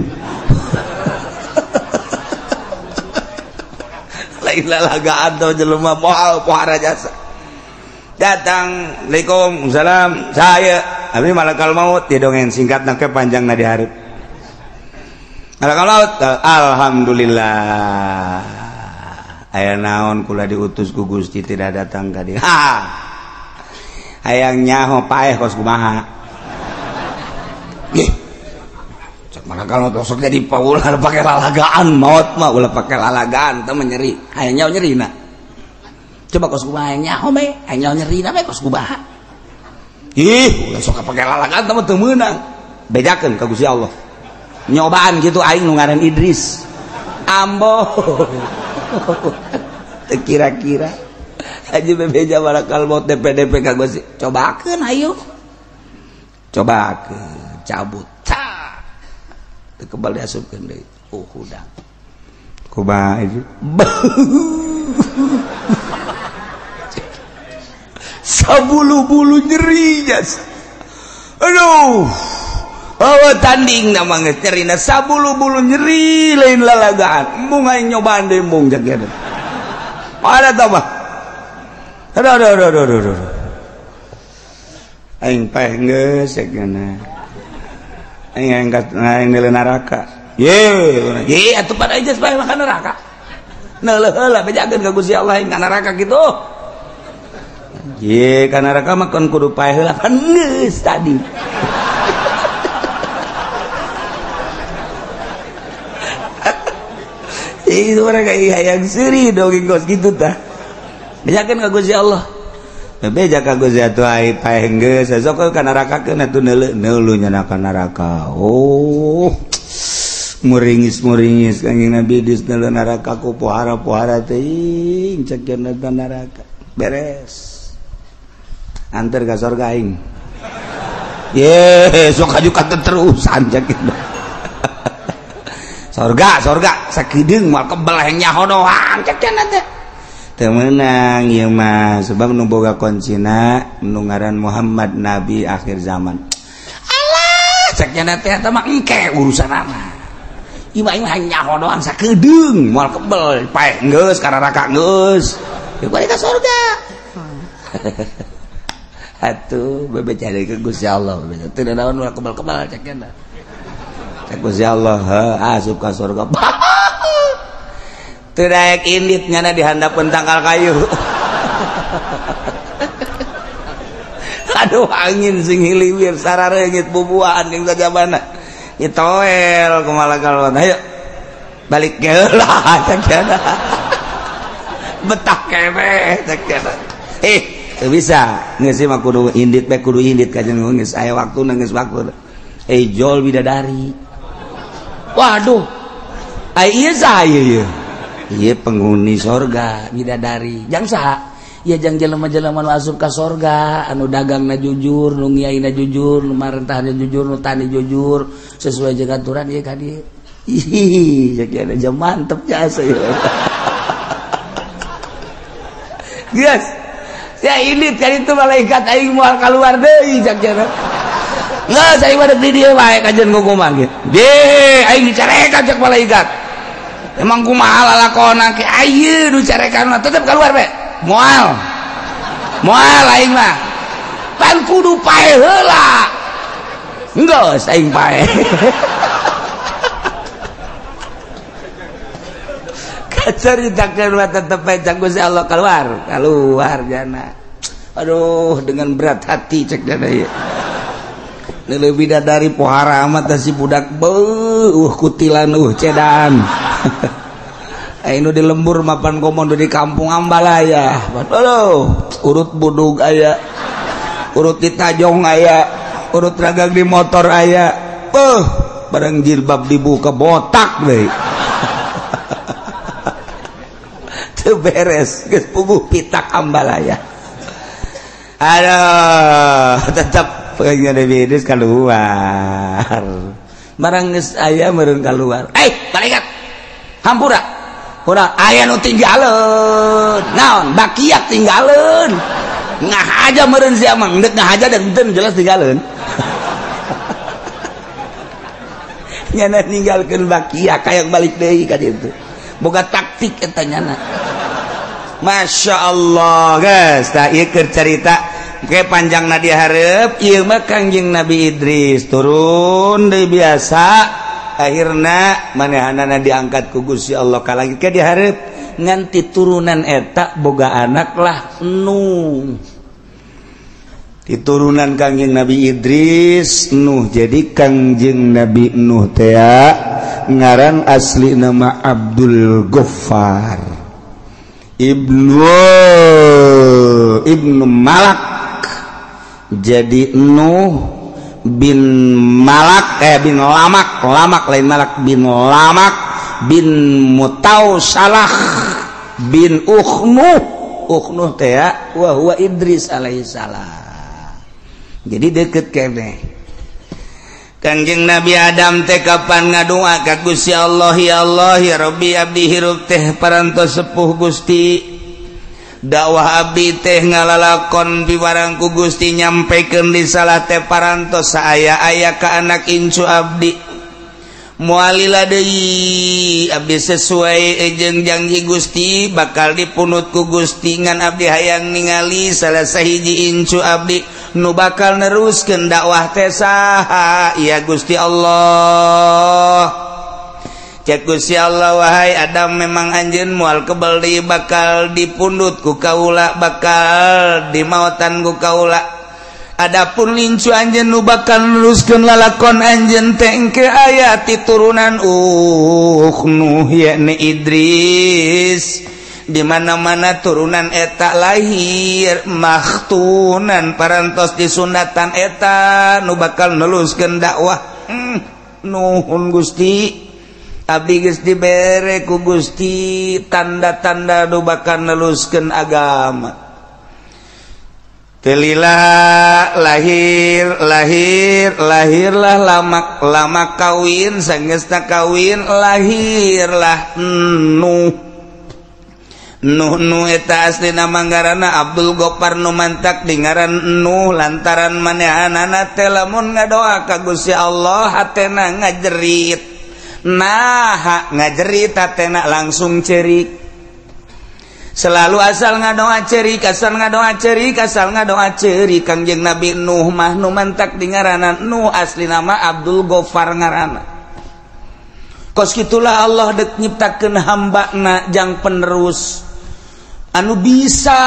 Lain lalagaan teh jelema moal pohara jasa. Datang, Assalamualaikum, salam, saya abdi malakal maut di dongeng singkatna ke panjangna di hareup. Malakal maut, alhamdulillah. Aya naon kula diutus ku Gusti tidak datang ka dieu. Ha. Hayang nyaho paeh kos kumaha. Ih. Cek malakal maut sok jadi paulah pake lalagaan maut mah ulah pake lalagaan teh nyeri. Hayang nyaho nyerina. Coba kos kumaha hayang nyaho bae, hayang nyaho nyerina bae kos kumaha. Ih, ulah sok pake lalagaan teh mah teu meunang. Bejakeun ka Gusti Allah. Nyobaan kitu aing nu ngaran Idris. Ambo. Kira-kira aja bebeja malakal maut DPDP ka Gusti. Cobakeun ayo. Cobakeun, cabut. Teu kebal diasupkeun deui. Oh, hudang. Kumaha itu? Sabulu-bulu nyeri jas. Aduh. Oh, tanding nama geus nyerina sabulu-bulu nyeri lain lalagaan. Embung aing nyobaan deui embung jak ieu. Ada tambah. Aduh aduh aduh aduh aduh. Aing paeh geus cenah. Aing angkat aing neuleuh neraka. Ye, ye atuh pada aja paeh makan neraka. Neuleuh heula bejakeun ka Gusti Allah aing ka neraka kitu. Ye, ka neraka mah kon kudu paeh heula pan geus tadi. Itu mereka hayang seuri dongeng kos kitu tah. Bejakeun ka Gusti Allah. Beja ka Gusti atuh ai paeh geus sok ka neraka keun atuh neuleuh neuleuh nya ka neraka. Oh. Muringis-muringis Kangjeng Nabi Idris neuleuh neraka ku pohara-pohara teuing cek cenah neraka. Beres. Anter ka sorga aing. Ye, sok haju ka terusan cek kitu. Sorga, sorga, sakedeung moal kebel hayang nyaho doang cek cenah teh. Teu meunang ieu mah sebab nu boga kuncina nu ngaran Muhammad nabi akhir zaman. Alah, cek cenah teh eta mah engke urusanana. Ieu mah hayang nyaho doang sakedeung moal kebel paeh geus ka neraka geus. Ieu balik ka sorga. Atuh bebeja deui ka Gusti Allah, teu naon moal kebel-kebel cek cenah. Gusti Allah asup ka surga. Teu daek indit nyana di handapeun tangkal kayu. Aduh angin sing hiliwir sarareungit bubuahan jeung sajabana. Nyitoel kumaha kalon. Ayo balik geula cek cenah. Betah keneh cek cenah. Teu bisa. Geus mah kudu indit bae kudu indit ka jeung geus aya waktuna geus waktu. Jol bidadari. Waduh, iya saya ya. Iya penghuni sorga bidadari. Jang saha? Ya jang jelema-jelema nu asup ka sorga, anu dagangna jujur, nu ngiaina jujur, nu marentahna jujur, nu tani jujur, sesuai jeung aturan ieu ka dieu. Ih, jadi ada mantep jasa ya. Geus. Ya indit kan itu malaikat aing moal kaluar deui cak cenah. Nggak, saya mah di dieu bae kajian kumaha ge. De, aing dicarekan cek malaikat. Emang kumaha lalakona ke ayeuna nu carekan mah tetep keluar bae. Moal. Moal aing mah. Pan kudu paeh heula. Geus aing paeh. Ceritakeun mah tetep bae cak Gusti Allah keluar, keluar jana. Aduh, dengan berat hati cek jana ieu. Leuwih bidadari pohara amat si budak beuh kutilan cedaan. Ayo di lembur mapan komodo di kampung Ambalaya. Aduh, urut budug aya, urut di tajong aya, urut ragang di motor aya. Barang jilbab dibuka botak deui. Teu beres, geus puguh pitak Ambalaya. Aduh, tetap pengen Nabi Idris keluar. Barang geus aya meureun keluar. Eh, malaikat. Hampura. Udah aya nu tinggaleun. Naon? Bakiak tinggaleun. Ngahaja meureun sia mah, endek ngahaja dan henteu jelas tinggaleun. Nyana ninggalkeun bakiak hayang balik deui ka ditu. Boga taktik eta nyana. Masya Allah, guys. Tah ieu keur carita ke panjangna dihareup ieu mah Kangjeng Nabi Idris turun deui biasa. Akhirna manehanana diangkat ku Gusti Allah ka langit ke dihareup nganti turunan eta boga anak lah Nuh. Di turunan Kangjeng Nabi Idris Nuh. Jadi Kangjeng Nabi Nuh teh ngaran asli nama Abdul Ghaffar Ibnu Malak. Jadi Nuh bin Malak bin Lamak, Lamak lain Malak, bin Lamak bin Mutausalah bin Ukhnuh. Ukhnuh teh wa huwa Idris alaihissalam. Jadi deket kene. Kangjeng Nabi Adam teh kapan ngadua ka Gusti Allah, ya Allah ya Rabbi abdi hirup teh parantos sepuh Gusti. Dakwah abdi teh ngalalakon piwarang ku Gusti nyampaikan risalah teh parantos saaya-aya ka anak incu abdi. Mualila deui abdi sesuai jeung janji Gusti bakal dipunut ku Gusti ngan abdi hayang ningali salah sahiji incu abdi nu bakal neruskeun dakwah teh saha ya Gusti Allah. Cek Gusti Allah, wahai Adam memang anjeun moal kebel deui bakal dipundut ku kaula, bakal dimautan ku kaula. Adapun lincu anjeun nu bakal neruskeun lalakon anjeun teh engke aya ti turunan Nuh yakni Idris. Di mana-mana turunan eta lahir makhtunan parantos disunatan eta nu bakal neruskeun dakwah. Nuhun Gusti. Abdi geus dibere ku Gusti tanda-tanda nu bakal neruskeun agama. Telila lahir lahir lahirlah lamak lamak kawin sanggeusna kawin lahirlah Nuh. Nuh nu eta aslina manggarana Abdul Ghaffar nu mantak di ngaran Nuh lantaran manehanana teh lamun ngadoa ka Gusti Allah hatena ngajerit. Nah ngajerit hatena langsung cerik. Selalu asal ngadoa cerik, asal ngadoa cerik, asal ngadoa cerik. Kangjeng Nabi Nuh mah nu mantak di ngaranna Nuh asli nama Abdul Ghaffar ngaranna. Kos kitulah Allah dek nyiptakeun hambana jang penerus anu bisa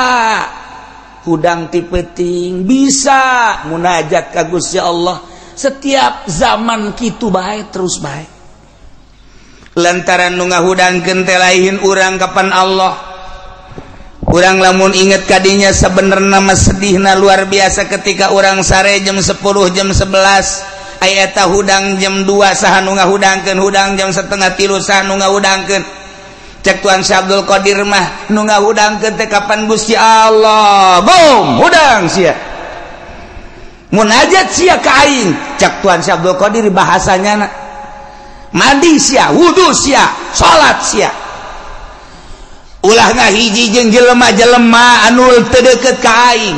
hudang ti peuting, bisa munajat ka Gusti Allah setiap zaman kitu bae terus bae. Lantaran nu ngahudangkeun teh lain urang kapan Allah. Urang lamun inget kadinya sebenarnya mah sedihna luar biasa ketika urang sare jam 10 jam 11 aya eta hudang jam 2 saha nu ngahudangkeun, hudang jam 2:30 saha nu ngahudangkeun. Cek Tuan Syekh Abdul Qadir mah nu ngahudangkeun teh kapan Gusti Allah. Bom hudang sia. Munajat sia ka aing. Cek Tuan Syekh Abdul Qadir bahasanya mandi sia, wudu sia, salat sia. Ulah ngahiji jeung jelema-jelema anu teu deukeut ka aing.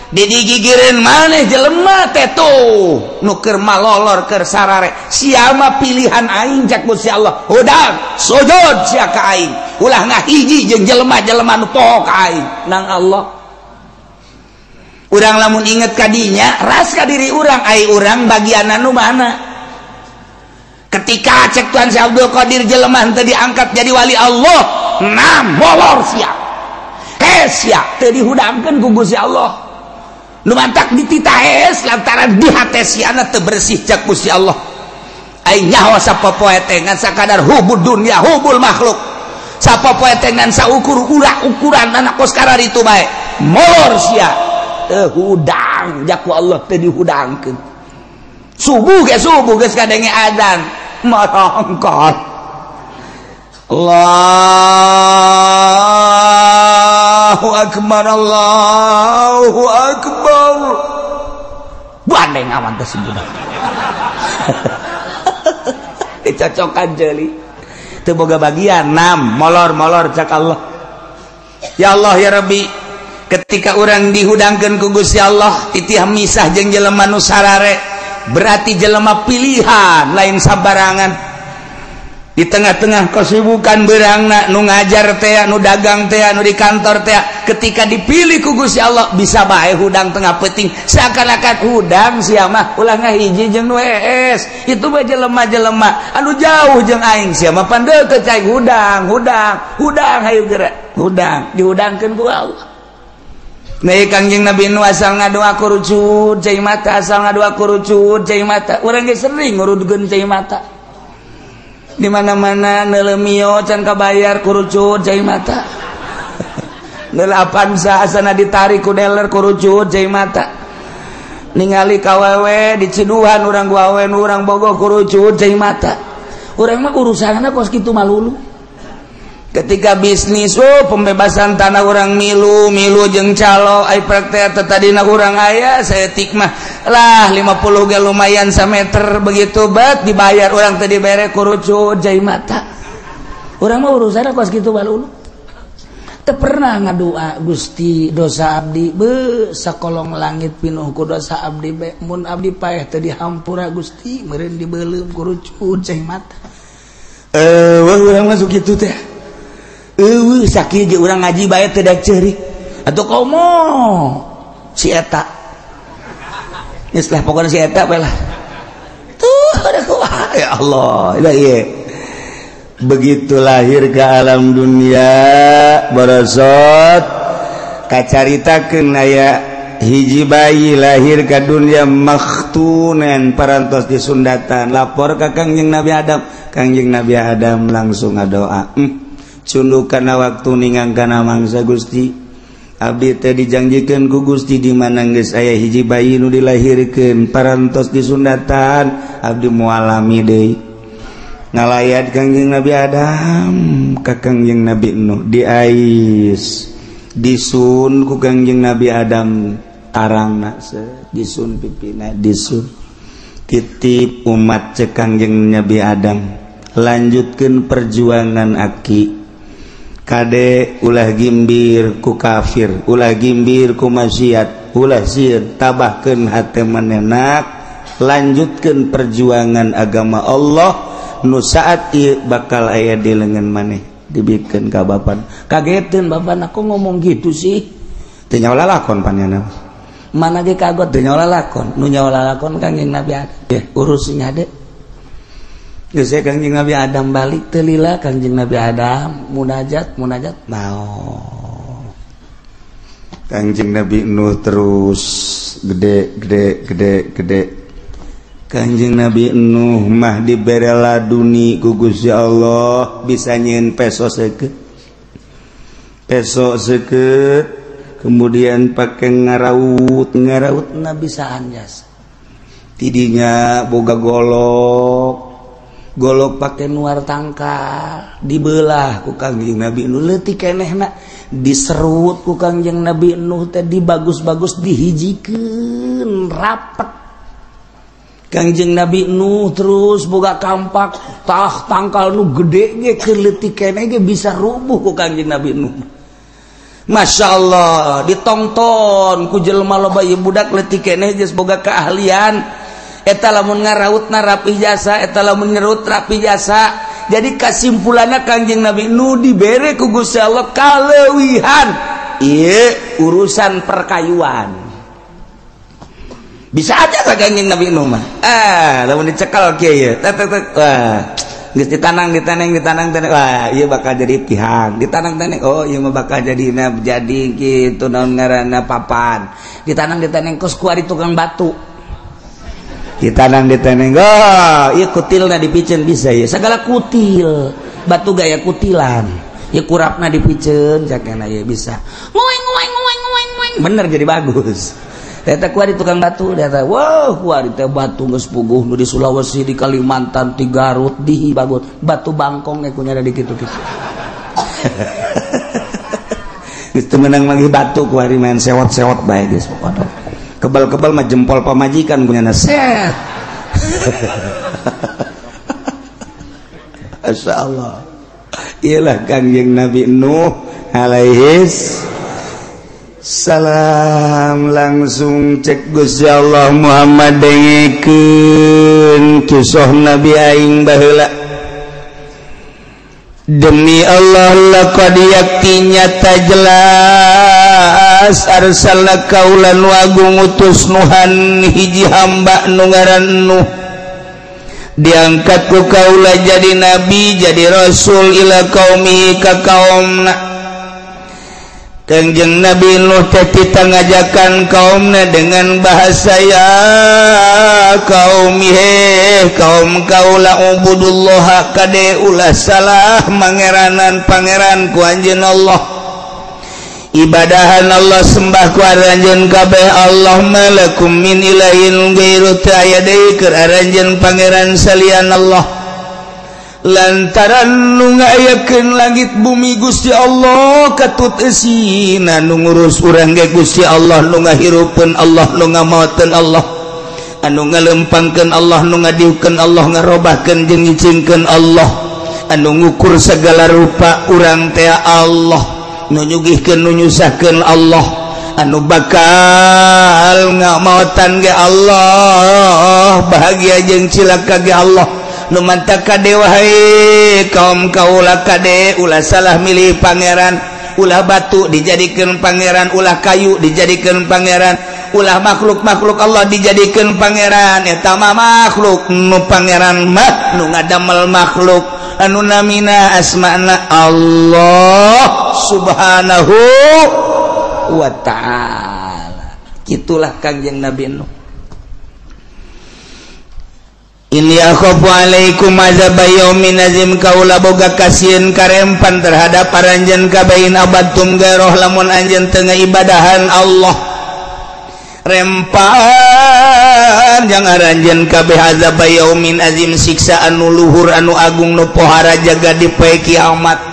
Didigigireun maneh jelema teh tuh nu keur malolor keur sarare. Sia mah pilihan aing cak Gusti Allah. Hudang, sujud sia ka aing. Ulah ngahiji jeung jelema-jelema nu poho ka aing nang Allah. Urang lamun inget ka dinya, ras ka diri urang, ai urang bagian anu mana? Ketika cek Tuhan Syekh Abdul Qadir jelema teu diangkat jadi wali Allah, nah molor sia. Hes sia teu dihudangkeun ku Gusti Allah. Nu mantak dititahes lantaran di hate siana teu bersih cek Gusti Allah. Aing nyaho sapopoe teh ngan sakadar hubud dunya hubul makhluk. Sapopoe teh ngan saukur ukuran anak kos kararitu bae. Molor sia teu hudang jaku Allah teu dihudangkeun. Subuh ge subuh geus kadenge adzan marangkat. Allahu akbar, Allahu akbar. Bandeng awan teh si budak. Dicocokan jeli. Teu boga bagian 6 molor-molor cak Allah. Ya Allah ya Rabbi, ketika urang dihudangkeun ku Gusti Allah titih misah jeung jelema nu sarare, berarti jelema pilihan lain sabarangan. Di tengah-tengah kesibukan berangna nu ngajar teh, nu dagang teh, nu di kantor teh, ketika dipilih ku Gusti Allah bisa bae hudang tengah peuting seakan-akan hudang sia mah ulah ngahiji jeung nu hees. Itu mah jelema-jelema anu jauh jeung aing sia mah pan deukeut cai hudang, hudang, hudang hayu geura. Hudang dihudangkeun ku Allah. Nah, Kangjeng Nabi nu asal ngadoa kurucut cai mata, asal ngadoa kurucut cai mata. Urang ge sering ngurudkeun cai mata. Di mana-mana neuleum can kabayar kurucut cai mata. Neuleuh Avanza asana ditarik ku dealer kurucut cai mata. Ningali kawewe di Ciduhan urang gawe urang bogoh kurucut cai mata. Urang mah urusanna kos kitu malulu. Ketika bisnis, oh pembebasan tanah orang milu milu jeung calo ai praktek tadina urang aya saeutik mah lah 50 ge lumayan sameter begitu bet dibayar urang teh dibere kurucut cai mata. Urang mah urusanna kos kitu balulu. Teu pernah ngadua Gusti dosa abdi be sakolong langit pinuh ku dosa abdi be mun abdi paeh teu dihampura Gusti meureun dibeuleum kurucut cai mata. Wah urang masuk kitu teh. Eueuh sakieu ge urang ngaji bae teu daek ceurik. Atuh komo si eta. Geus lah pokona si eta bae lah. Tuh ada kumaha ya Allah. Lah ieu. Begitu lahir ke alam dunia borosot kacaritakeun aya hiji bayi lahir ke dunia makhtunen parantos disundatan lapor ka Kangjeng Nabi Adam. Kangjeng Nabi Adam langsung ngadoa. Cunduk kana waktu ningang kana mangsa Gusti abdi teh dijanjikeun ku Gusti di mana geus aya hiji bayi nu dilahirkeun parantos disundatan abdi moal lami deui. Ngalayat Kangjeng Nabi Adam ka Kangjeng Nabi Nuh diais disun ku Kangjeng Nabi Adam tarangna disun pipina disun titip umat cek Kangjeng Nabi Adam lanjutkeun perjuangan aki kade ulah gimbir ku kafir ulah gimbir ku maksiat ulah sieun tabahkeun hate manenak lanjutkeun perjuangan agama Allah nu saat ieu bakal aya di leungeun maneh dibikeun ka bapan. Kageteun bapan aku ngomong gitu sih teu nyawa lalakon panjana mana ge kagot teu nyawa lalakon nu nyawa lalakon Kangjeng Nabi Adam urus nya de. Geus Kangjeng Nabi Adam balik teu lila Kangjeng Nabi Adam munajat munajat naon Kangjeng Nabi Nuh terus gede gede gede gede. Kangjeng Nabi Nuh mah dibere laduni ku Gusti Allah bisa nyieun peso seukeut. Peso seukeut kemudian pake ngaraut ngarautna bisa anjas. Tidinya boga golok golok pake nuar tangkal dibelah ku Kangjeng Nabi Nuh leutik kenehna diserut ku Kangjeng Nabi Nuh teh dibagus-bagus dihijikeun rapet. Kangjeng Nabi Nuh terus boga kampak tah tangkal nu gede ge keur leutik keneh ge bisa rubuh ku Kangjeng Nabi Nuh. Masya Allah ditongton ku jelema loba ieu budak leutik keneh geus boga keahlian. Eta lamun ngarautna rapih jasa, eta lamun ngerut rapih jasa. Jadi kasimpulanna Kangjeng Nabi Nuh dibere ku Gusti Allah kaleuwihan ieu urusan perkayuan. Bisa aja ka Kanjeng Nabi Nuh mah. Ah, lamun dicekal kieu ye. Tek tek tek. Wah, geus ditanang ditaneng ditanang taneng. Wah, ieu bakal jadi tihang. Ditanang taneng, oh ieu mah bakal jadi jadi kitu naon ngaranna papan. Ditanang ditaneng kos kuari tukang batu. Ditanang ditaneng, oh ieu kutilna dipiceun bisa ya. Segala kutil, batu gaya kutilan. Ieu kurapna dipiceun cakena ieu bisa. Ngoeng ngoeng ngoeng ngoeng ngoeng. Bener jadi bagus. Eta kuari tukang batu, eta wow kuari teh batu geus puguh nu di Sulawesi, di Kalimantan, di Garut, di Bagut, batu bangkong ge kunyana di kitu-kitu. Geus teu meunang manggih batu kuari main sewot-sewot bae geus pokona. Kebal-kebal mah jempol pamajikan kunyana set. Masyaallah. Iyalah Kangjeng Nabi Nuh alaihis salam langsung cek Gusti Allah Muhammad dengekeun kisah Nabi aing baheula. Demi Allah laqad yakti nyata jelas arsalna kaulan wagung utus Nuhan hiji hamba nu ngaran Nuh. Diangkat ku kaula jadi nabi jadi rasul ila qaumi ka kaumna. Kangjeng Nabi Nuh teh tita ngajakan kaumna dengan bahasa ya kaum he kaum kaula ubudullah kade ulah salah mangeranan pangeran ku anjeun Allah, ibadahan Allah sembah ku aranjeun kabeh Allah malakum min ilahin ghairu teu aya deui keur aranjeun pangeran salian Allah. Lantaran nu ngayakeun langit bumi Gusti Allah katut eusina nu ngurus urang ge Gusti Allah, nu ngahirupeun Allah, nu ngamaoteun Allah, anu ngalempangkeun Allah, nu ngadiukeun Allah, ngarobahkeun jeung ngicingkeun Allah, anu ngukur segala rupa urang teh Allah, nu nyugihkeun nu nyusahkeun Allah, anu bakal ngamaotan ge Allah, bahagia jeung cilaka ge Allah. Nu mantap kade wahai kaum kaula kade ulah salah milih pangeran, ulah batu dijadikan pangeran, ulah kayu dijadikan pangeran, ulah makhluk-makhluk Allah dijadikan pangeran. Eta mah makhluk nu pangeran mah nu ngadamel makhluk anu namina asmana Allah subhanahu wa ta'ala. Itulah Kangjeng Nabi Nuh. Inni akhafu alaikum azab yaumin azim, kaula boga kasieun karempan terhadap aranjeun kabain abadtum garoh lamun anjeun teu ngaibadahan Allah. Rempan jang aranjeun kabeh azab yaumin azim, siksa anu luhur anu agung nu pohara jaga di poe kiamat.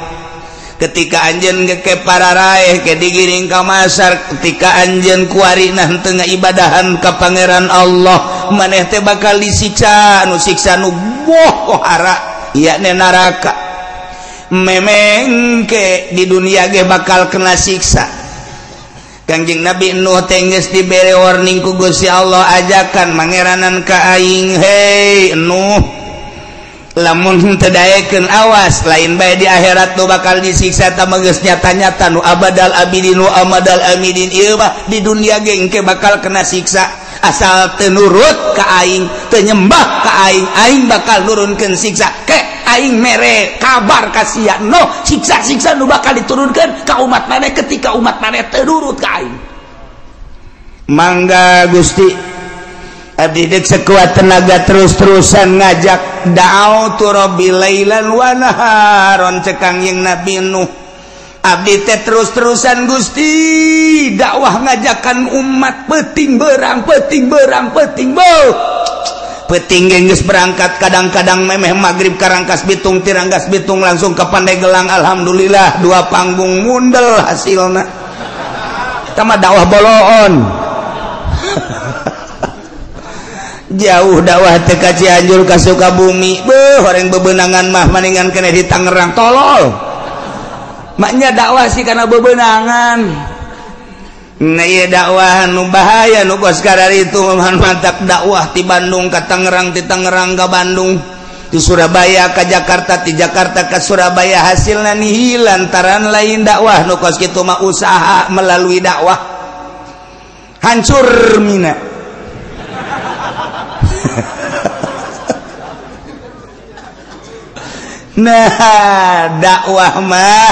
Ketika anjeun ge pararaeh ke digiring ka masar, ketika anjeun kuarina teu ngaibadahan ka pangeran Allah, maneh teh bakal disiksa nu siksa nu pohara yakni neraka. Memengke di dunia ge bakal kena siksa. Kangjeng Nabi Nuh teh geus dibere warning ku Gusti Allah, ajakan mangeranan ka aing, hei Nuh, lamun teu daekeun awas lain bae di akhirat nu bakal disiksa ta geus nyata-nyata nu abadal abidin wa amadal amidin. Ieu mah di dunia ge engke bakal kena siksa asal teu nurut ka aing, teu nyembah ka aing, aing bakal nurunkeun siksa. Ke aing mere kabar ka sia no siksa-siksa nu bakal diturunkeun ka umat maneh ketika umat maneh teu nurut ka aing. Mangga Gusti, abdi dek sekuat tenaga terus-terusan ngajak da'autu rabbi lailan wa naharon cekang yang Nabi Nuh. Abdi teh terus-terusan Gusti dakwah ngajakan umat peuting berang peuting berang peuting beuh peuting geus berangkat, kadang-kadang memeh magrib karangkas bitung tirangkas bitung langsung ke Pandeglang, alhamdulillah dua panggung mundel hasilna. Eta mah dakwah boloon. Jauh dakwah teh ka Cianjur ka Sukabumi, beuh horeng bebenangan mah maningan keneh di Tangerang tolol. Maknya dakwah sih karena bebenangan. Nah ieu dakwah nu bahaya nu kos kararitu mantap dakwah ti Bandung ka Tangerang, ti Tangerang ka Bandung, di Surabaya ka Jakarta, ti Jakarta ka Surabaya, hasilna nihil lantaran lain dakwah nu kos kitu mah usaha melalui dakwah. Hancur mina. Nah dakwah mah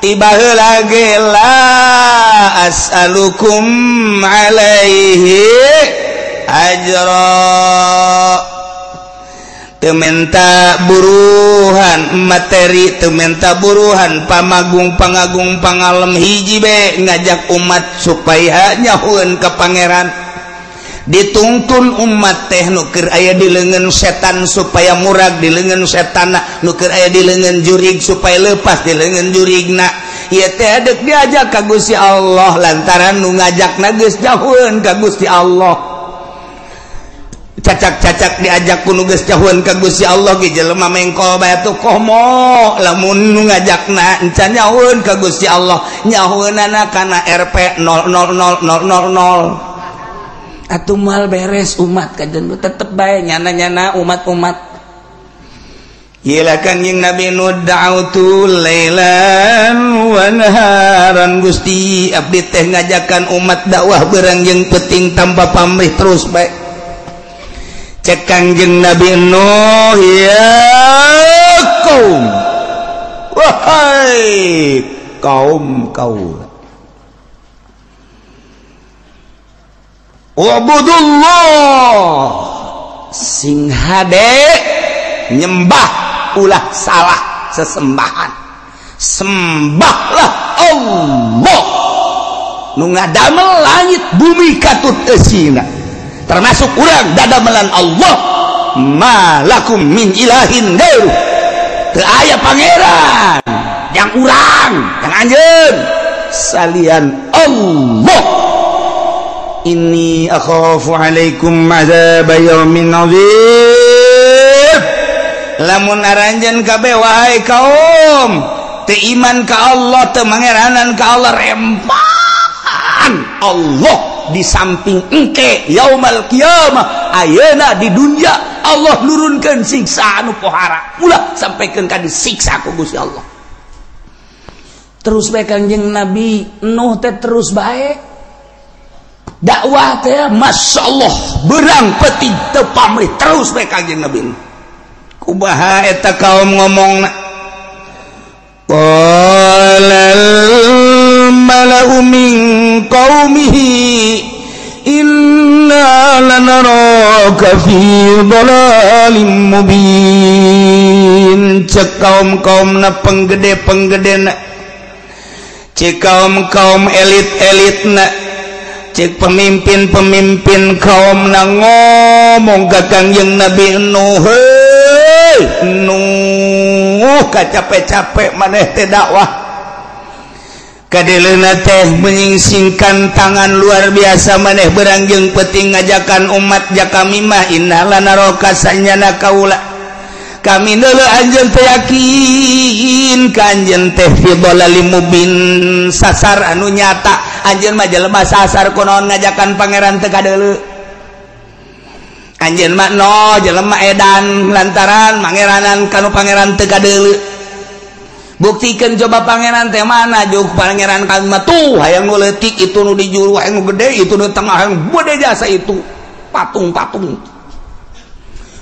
tiba heula ge la as'alukum alaihi ajra. Teu menta buruhan materi, teu menta buruhan pamagung pangagung pangalem hiji be ngajak umat supaya nyahueun ka pangeran. Dituntun umat teh nu keur aya di leungeun setan supaya murag di leungeun setanna, nu keur aya di leungeun jurig supaya lepas di leungeun jurigna. Ieu teh deuk diajak ka Gusti Allah lantaran nu ngajakna geus jauheun ka Gusti Allah. Cacak-cacak diajak ku nu geus jauheun ka Gusti Allah ge jelema mengkol bae tuh komo lamun nu ngajakna encan nyahueun ka Gusti Allah, nyahueunana kana RP 000000. Atuh moal beres umat kajen tetep bae nyana-nyana umat-umat. Ieu Kangjeng Nabi nu da'utu lailan wa naharan Gusti abdi teh ngajakan umat dakwah beurang jeung peuting tanpa pamrih terus bae. Cek Kangjeng Nabi Nuh, ya kaum, wahai kaum kaula, ubudullah, sing hade nyembah ulah salah sesembahan, sembahlah Allah nu ngadamel langit bumi katut eusina, termasuk urang dadamelan Allah. Malakum min ilahin gairu, teu aya pangeran yang urang yang anjeun salian Allah. Inni akhafu alaikum azab yaumin azim. Lamun aranjeun kabeh wahai kaum teu iman ka Allah, teu mangeranan ka Allah, rempan Allah di samping engke yaumal qiyamah ayeuna di dunia Allah nurunkeun siksa anu pohara, ulah sampaikan ka disiksa ku Gusti Allah. Terus bae Kangjeng Nabi Nuh teh terus bae dakwah teh Masya Allah berang peti teu pamrih terus bae Kangjeng Nabi. Kumaha eta kaum ngomongna? Qalal mala'u min qaumihi inna lanaraka fi dhalalim mubin. Cek kaum-kaumna penggede-penggedena, cek kaum-kaum elit-elitna, cek pemimpin-pemimpin kaum na ngomong ka Kangjeng Nabi Nuh, heuy Nuh kacape-capek maneh teh dakwah kadeleuna teh menyingsingkan tangan luar biasa maneh berang jeung peuting ngajakan umat jakami mah inna lanaraka sanyana kaula kami neuleuh anjeun teh yakin ka anjeun teh fi dhalalim mubin, sasar anu nyata. Anjeun mah jelema sasar kunaon ngajakan pangeran teu kadeuleu. Anjeun mah no jelema edan lantaran mangeranan kanu pangeran teu kadeuleu. Buktikeun coba pangeran teh mana juk pangeran kami mah tuh hayang nu leutik itu nu di juru hayang nu gede itu nu tengah hayang gede jasa itu patung-patung.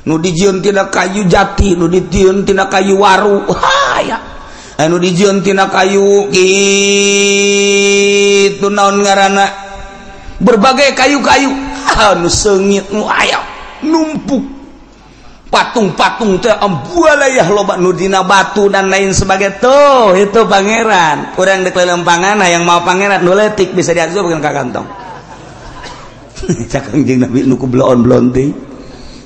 Nu dijieun tina kayu jati, nu dijieun tina kayu waru, haya. Anu dijieun tina kayu kitu naon ngaranna berbagai kayu-kayu, anu seungit nu aya numpuk patung-patung teh ambualayah loba nu dina batu dan lain sebagainya. Tuh itu pangeran urang dek lelempangan hayang mau pangeran nu leutik bisa diasupkeun ka kantong. Cak Kangjeng Nabi nu ku bloon-bloon teh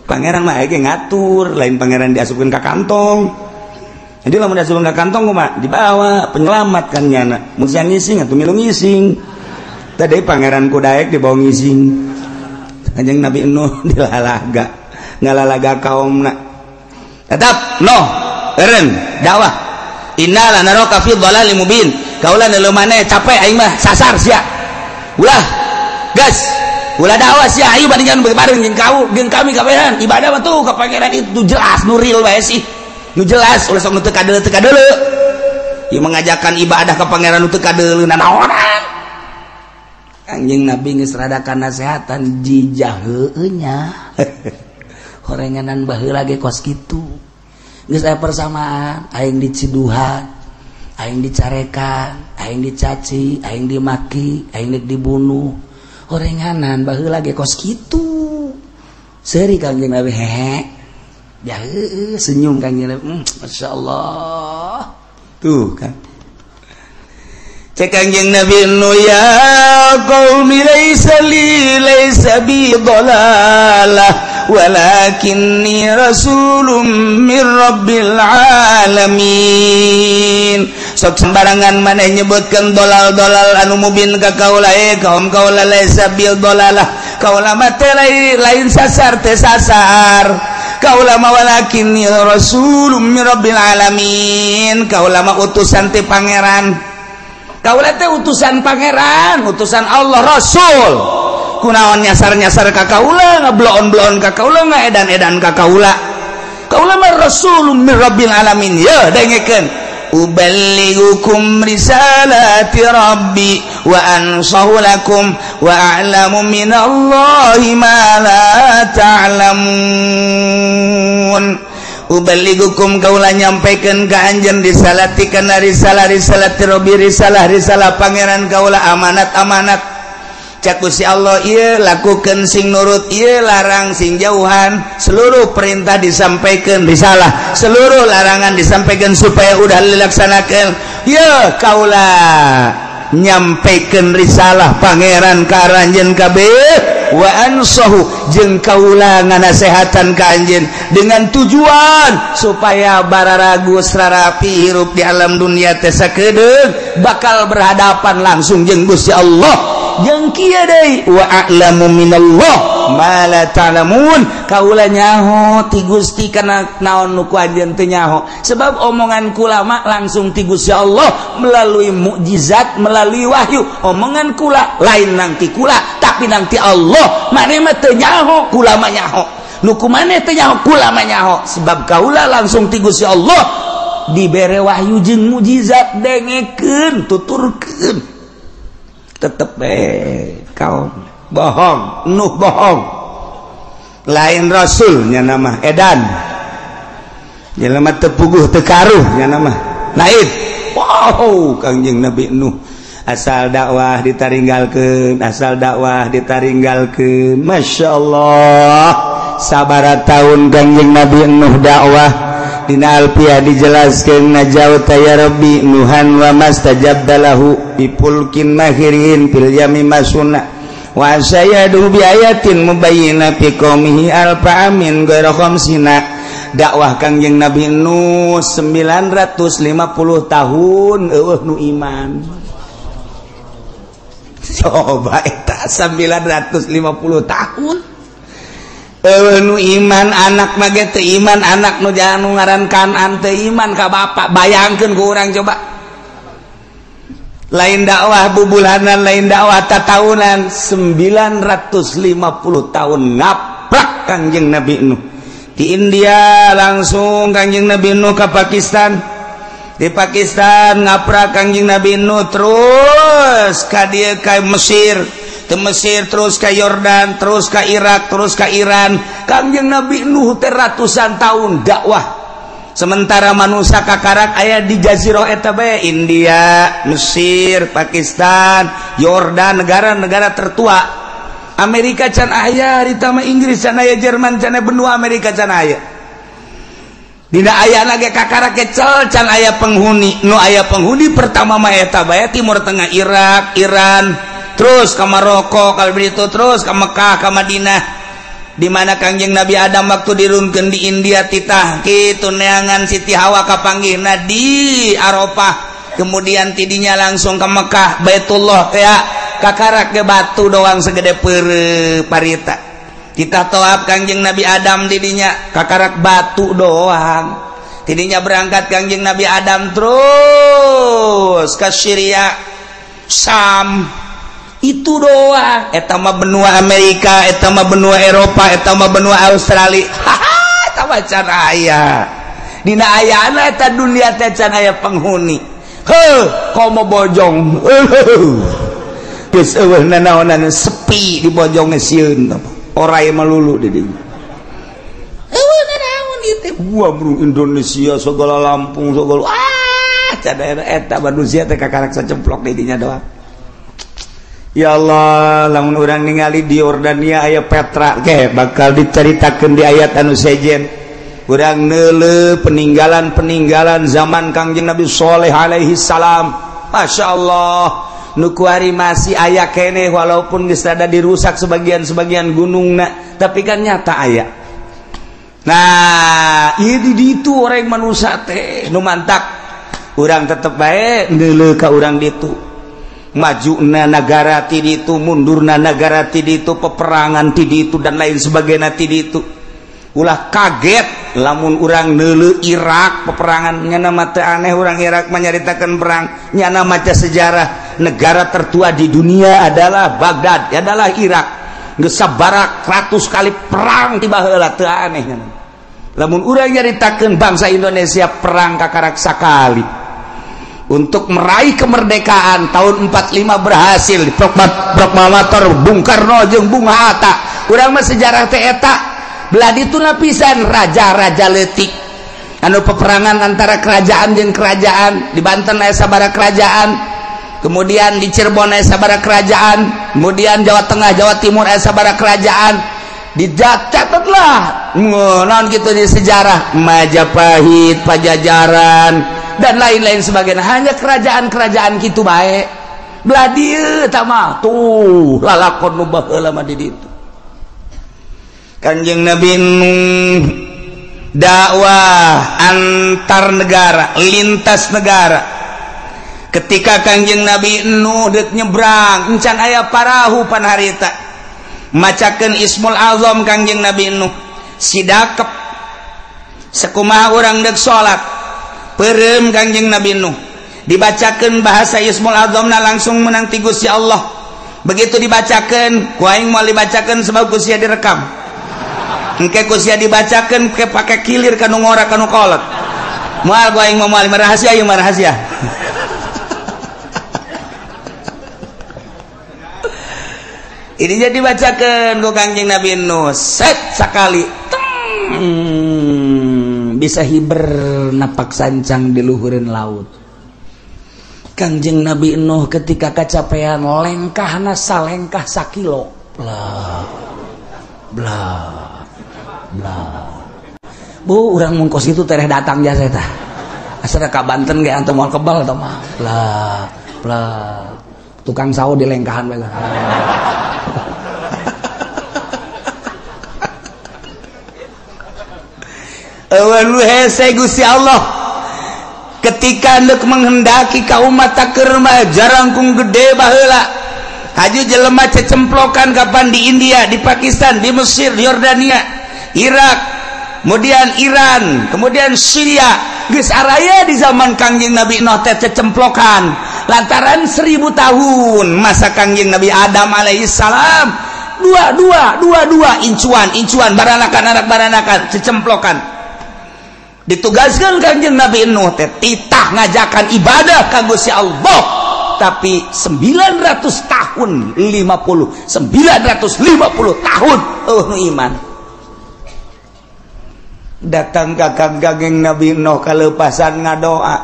pangeran mah ge ngatur, lain pangeran diasupkeun ka kantong. Jadi lamun diasupkeun ka kantong kumaha? Dibawa penyelamat kan nyana. Mun sia ngising atuh milu ngising. Tadi pangeran ku daek dibawa ngising. Kanjeng Nabi Nuh dilalaga, ngalalaga kaumna. Tetap noh eureun dakwah. Inna lanaraka fi dhalalim mubin. Kaula neuleuh maneh capek aing mah sasar sia. Ulah gas. Ulah dakwah sia ayo bandingan bareng jeung kau jeung kami kabehan. Ibadah mah tuh ka pangeran itu jelas nu real bae sih. Nu jelas ulah sok nu teu kadeuleu teu kadeuleu. Ieu mengajakan ibadah ka pangeran nu teu kadeuleu nanaonan. Kangjeng Nabi geus rada kanasehatan jijah heueuh nya. Horenganan baheula ge kos kitu. Geus aya persamaan, aing diciduhan, aing dicarekan, aing dicaci, aing dimaki, aing dibunuh. Horenganan baheula ge kos kitu. Seuri Kangjeng Nabi hehe. Ya senyum Kangjeng Nabi. Masya Allah. Tuh kan. Cek Kangjeng Nabi nu ya qaumi laisa li laisa bi dhalalah walakinni rasulun min rabbil alamin. Sok sembarangan maneh nyebutkeun dolal-dolal anu mubin ka kaula kaum kaula laisa bil dhalalah. Kaula mah teh lain sasar teh sasar. Kaula mah walakinni rasulun min rabbil alamin. Kaula mah utusan ti pangeran. Kaula teh utusan pangeran, utusan Allah, rasul. Kunaon nyasar-nyasar ka kaula, ngebloon-bloon ka kaula, ngaedan-edan ka kaula. Kaula mah rasulun min rabbil alamin. Ya, dengekeun. Uballighukum risalati rabbi wa ansahu lakum wa a'lamu minallahi ma la ta'lamun. Uballighukum kaula nyampaikan ka anjeun risalati kana risalah risalati rabbi risalah risalah pangeran kaula amanat amanat. Cak Gusti Allah ieu lakukeun sing nurut, ieu larang sing jauhan. Seluruh perintah disampaikan risalah, seluruh larangan disampaikan supaya udah dilaksanakan. Ieu kaula nyampaikan risalah pangeran ka aranjeun kabeh wa ansahu jeung kaula nganasehatan ka anjeun dengan tujuan supaya bararagus rarapi hirup di alam dunia teh sakedeung bakal berhadapan langsung jeung Gusti Allah. Jeung kieu deui wa a'lamu minallah ma la ta'lamun. Kaula nyaho ti Gusti kana naon nu ku anjeun teu nyaho, sebab omongan kula mah langsung ti Gusti Allah melalui mukjizat, melalui wahyu. Omongan kula lain nang ti kula tapi nang ti Allah. Maneh mah teu nyaho, kula mah nyaho. Nu ku maneh teu nyaho, kula mah nyaho, sebab kaula langsung ti Gusti Allah dibere wahyu jeung mukjizat. Dengekeun, tuturkeun. Tetep kaum bohong, Nuh bohong, lain rasulnya nama edan, jelema teu puguh teu karuh nya nama lain. Wow, Kangjeng Nabi Nuh asal dakwah ditaringgalkeun, asal dakwah ditaringgalkeun. Masya Allah, sabaraha tahun Kangjeng Nabi Nuh dakwah. Dina Alfiah dijelaskeun najauta ya Rabbi Nuhan wa mastajabdalahu bipulkin mahirin fil yami masuna wa sayadu bi ayatin mubayyina fi qaumihi alfa amin ghaira khamsina. Dakwah Kangjeng Nabi Nuh 950 tahun eueuh nu iman. Coba eta 950 tahun nu iman, anak mah ge teu iman, anak nu jangan ngaran Kanan teu iman ka bapak. Bayangkeun ku urang coba, lain dakwah bubulanan, lain dakwah tatahunan, 950 tahun ngaprak Kangjeng Nabi Nuh. Di India langsung Kangjeng Nabi Nuh ke Pakistan, di Pakistan ngaprak Kangjeng Nabi Nuh terus ka dieu ka Mesir, ke Mesir terus ke Yordan, terus ke Irak, terus ke Iran. Kangjeng Nabi Nuh teh ratusan tahun dakwah. Sementara manusia kakarak aya di jazirah eta bae, India, Mesir, Pakistan, Yordan, negara-negara tertua. Amerika can aya, harita mah Inggris can aya, Jerman can aya, benua Amerika can aya. Dina ayana ge kakarak kecel can aya penghuni. Nu aya penghuni pertama mah eta bae Timur Tengah, Irak, Iran, terus ke Maroko, kalau begitu terus ke Mekah, ke Madinah. Di mana Kangjeng Nabi Adam waktu dirunkeun di India titah kitu neangan Siti Hawa kapanggihna di Arafah, kemudian tidinya langsung ke Mekah, Baitullah teh kakarak ke batu doang segede peureuh parita. Titah tawaf Kangjeng Nabi Adam didinya kakarak batu doang. Tidinya berangkat Kangjeng Nabi Adam terus ke Syria, Sam, itu doang. Eta mah benua Amerika, eta mah benua Eropa, eta mah benua Australia. Haha, eta mah can aya. Dina ayana eta dunia teh can aya penghuni. Heuh, komo bojong. Geus eueuh nanaonan sepi di bojong sieun. Orai melulu di dinya. Wah bro Indonesia segala Lampung segala daerah eta manusia teh kakarak sacemplok di dinya doang. Ya Allah, lamun urang ningali di Yordania aya Petra ke bakal dicaritakeun di ayat anu sejen. Urang neuleuh peninggalan-peninggalan zaman Kangjeng Nabi Sholeh alaihi salam. Masya Allah, nu kuari masih aya keneh walaupun geus rada dirusak sebagian-sebagian gunungna, tapi kan nyata aya. Nah, ieu di ditu orang manusia teh nu mantak urang tetep bae neuleuh ka urang ditu. Majuna nagara ti ditu, mundurna nagara ti ditu, peperangan ti ditu dan lain sebagainya ti ditu. Ulah kaget lamun urang neuleuh Irak peperangan nyana mah teu aneh urang Irak menyaritakeun perang, nyana maca sejarah negara tertua di dunia adalah Baghdad, adalah Irak. Geus sabarak 100 kali perang ti baheula teu aneh nyana. Lamun urang nyaritakeun bangsa Indonesia perang kakarak sakali untuk meraih kemerdekaan tahun 45 berhasil di Proklamator Bung Karno jeung Bung Hatta. Urang mah sejarah teh eta belah ditu lapisan raja-raja leutik anu peperangan antara kerajaan jeung kerajaan. Di Banten aya sabaraha kerajaan, kemudian di Cirebon aya sabaraha kerajaan, kemudian Jawa Tengah, Jawa Timur aya sabaraha kerajaan. Dicatatlah naon kitu di sejarah Majapahit, Pajajaran dan lain-lain sebagainya. Hanya kerajaan-kerajaan kitu bae. Belah dieu tah mah tuh lalakon nu baheula mah di ditu. Kanjeng Nabi Nuh dakwah antar negara, lintas negara. Ketika Kanjeng Nabi Nuh deuk nyebrang, encan aya parahu pan harita. Macakeun Ismul Azam Kanjeng Nabi Nuh, sidakep sakumaha urang deuk salat. Peureum Kanjeng Nabi Nuh, dibacakeun bahasa Ismul Azamna langsung menang ti Gusti Allah. Begitu dibacakeun, ku aing moal dibacakeun sebab ku sia direkam. Engke ku sia dibacakeun ke pake kilir kanu ngora kanu kolot. Moal ku aing moal rahasia ieu mah rahasia. Ini jadi dibacakeun ku Kangjeng Nabi Nuh, set sakali. Bisa hiber napak sancang di luhureun laut. Kangjeng Nabi Nuh ketika kacapean lengkahna salengkah sakilo. Bla bla bla. Bu, urang mun kos kitu tereh datang jasa eta. Asal ka Banten ge antum moal kebal tah mah. Bla bla. Tukang sawo di lengkahan bae. Eueun hese Gusti Allah. Ketika hendak menghendaki ka umat keur mah jarangkung gede baheula. Haju jelema cecemplokan kapan di India, di Pakistan, di Mesir, di Yordania, Irak, kemudian Iran, kemudian Syria. Geus araya di zaman Kangjeng Nabi Nuh teh cecemplokan. Lantaran 1000 tahun masa Kangjeng Nabi Adam alaihi salam, dua incuan, incuan, baranakan anak baranakan, cecemplokan. Ditugaskan Kangjeng Nabi Nuh teh titah ngajakan ibadah ka Gusti Allah, tapi 900 tahun 50 950 tahun eueuh iman. Datang ka Kangjeng Nabi Nuh kaleupasan ngadoa,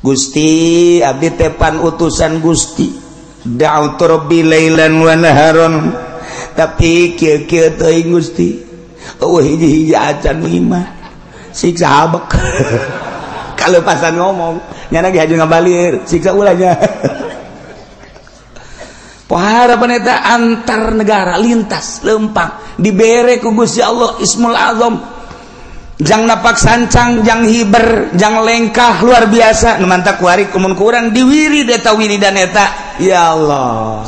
Gusti abdi teh pan utusan Gusti, da'utu rabbi lailan wa naharon, tapi kieu-kieu teuing Gusti eueuh hiji-hiji acan iman, siksa abek. Kaleupasan ngomong nyana ge haju ngabalir siksa ulahnya. Pohara paneta antar negara lintas lempang dibere ku Gusti Allah Ismul Azam, jang napak sancang, jang hiber, jang lengkah luar biasa. Nu mantak kuari kumun kurang diwirid eta wiridan eta. Ya Allah,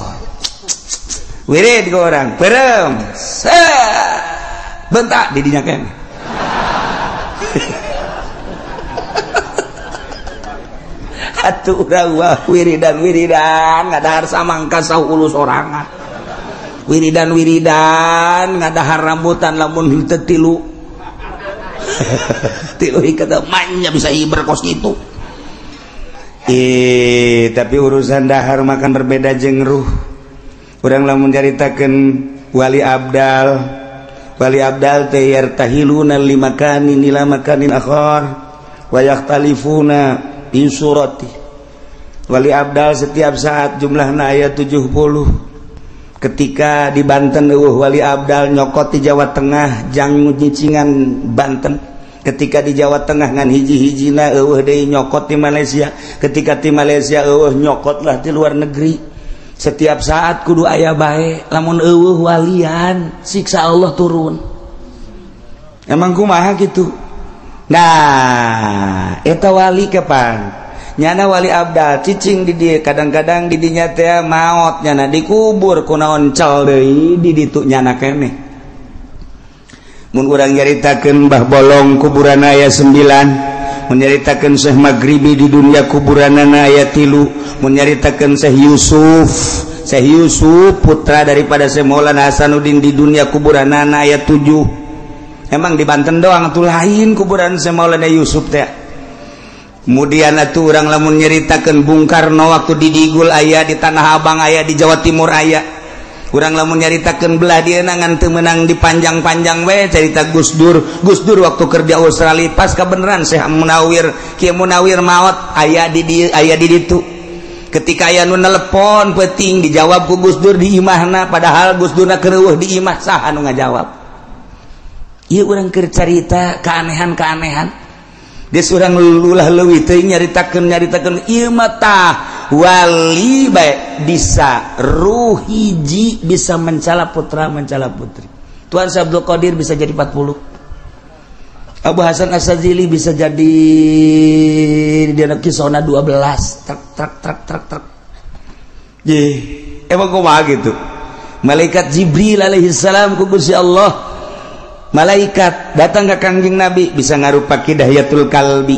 wirid ku urang peureum bentak di dinya keneh. Atuh urang wah wiridan-wiridan ngadahar samangka sahu ulus sorangan. Wiridan-wiridan ngadahar rambutan lamun henteu tilu. Tilu ieu manya bisa hiber kos kitu. Tapi urusan dahar makan berbeda jeung ruh. Urang lamun caritakeun wali abdal, Wali abdal teh yartahiluna limakanin ila makanin akhar wa yakhtalifuna fi surati. Wali abdal setiap saat jumlahna aya 70. Ketika di Banten eueuh wali abdal nyokot di Jawa Tengah jang nyicingan Banten. Ketika di Jawa Tengah ngan hiji-hijina eueuh deui nyokot di Malaysia. Ketika di Malaysia eueuh nyokotlah di luar negeri. Setiap saat kudu aya bae, lamun eueuh walian siksa Allah turun. Emang kumaha kitu? Nah, eta wali kapan? Nyana wali abdal cicing di dieu, kadang-kadang di dinya teh maot nyana dikubur kunaon cel deui di ditu nyana keneh. Mun urang nyaritakeun Mbah Bolong kuburan aya 9, mun nyaritakeun Syekh Maghribi di dunia kuburanana aya 3, mun nyaritakeun Syekh Yusuf, Syekh Yusuf putra daripada Syekh Maulana Hasanuddin di dunia kuburanana aya 7. Emang di Banten doang tuh lain kuburan Syekh Maulana Yusuf teh. Kemudian atuh urang lamun nyaritakeun Bung Karno waktu di Digul aya, di Tanah Abang aya, di Jawa Timur aya. Urang lamun nyaritakeun belah dieuna ngan teu meunang dipanjang-panjang we carita Gus Dur. Gus Dur waktu kerja Australia pas kabeneran Syekh Munawir, Kiai Munawir maot aya di dieu aya di ditu. Ketika aya nu nelepon peuting dijawab ku Gus Dur di imahna, padahal Gus Durna keur eueuh di imah, saha nu ngajawab? Ieu urang keur carita keanehan-keanehan. Dia urang lulah leuwih teuing nyaritakeun ieu mah tah wali bae bisa ruh hiji bisa mencala putra mencala putri. Tuan Syekh Abdul Qadir bisa jadi 40. Abu Hasan Asy-Syadzili bisa jadi di kisona 12. Trek trek trek trek trek. Ye, emang kumaha gitu. Malaikat Jibril alaihi salam ku Gusti Allah. Malaikat datang ke Kangjeng Nabi bisa ngarupa Kidahiyatul Kalbi.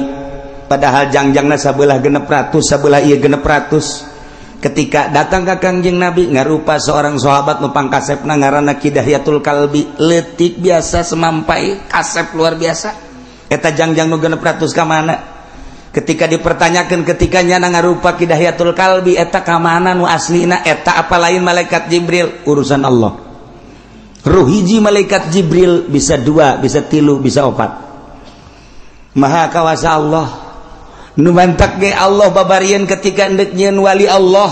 Padahal jangjangna sabelah 600, sabelah ieu 600. Ketika datang ke Kangjeng Nabi ngarupa seorang sahabat nu pangkasepna ngaranna Kidahiyatul Kalbi, leutik biasa semampai kasep luar biasa. Eta jangjang nu 600 ka mana? Ketika dipertanyakan ketika nyana ngarupa Kidahiyatul Kalbi eta ka mana nu aslina eta apa lain malaikat Jibril, urusan Allah. Ruh hiji malaikat Jibril bisa 2, bisa 3, bisa 4. Maha kawasa Allah. Nu mantak ge Allah babarian ketika endek nyieun wali Allah.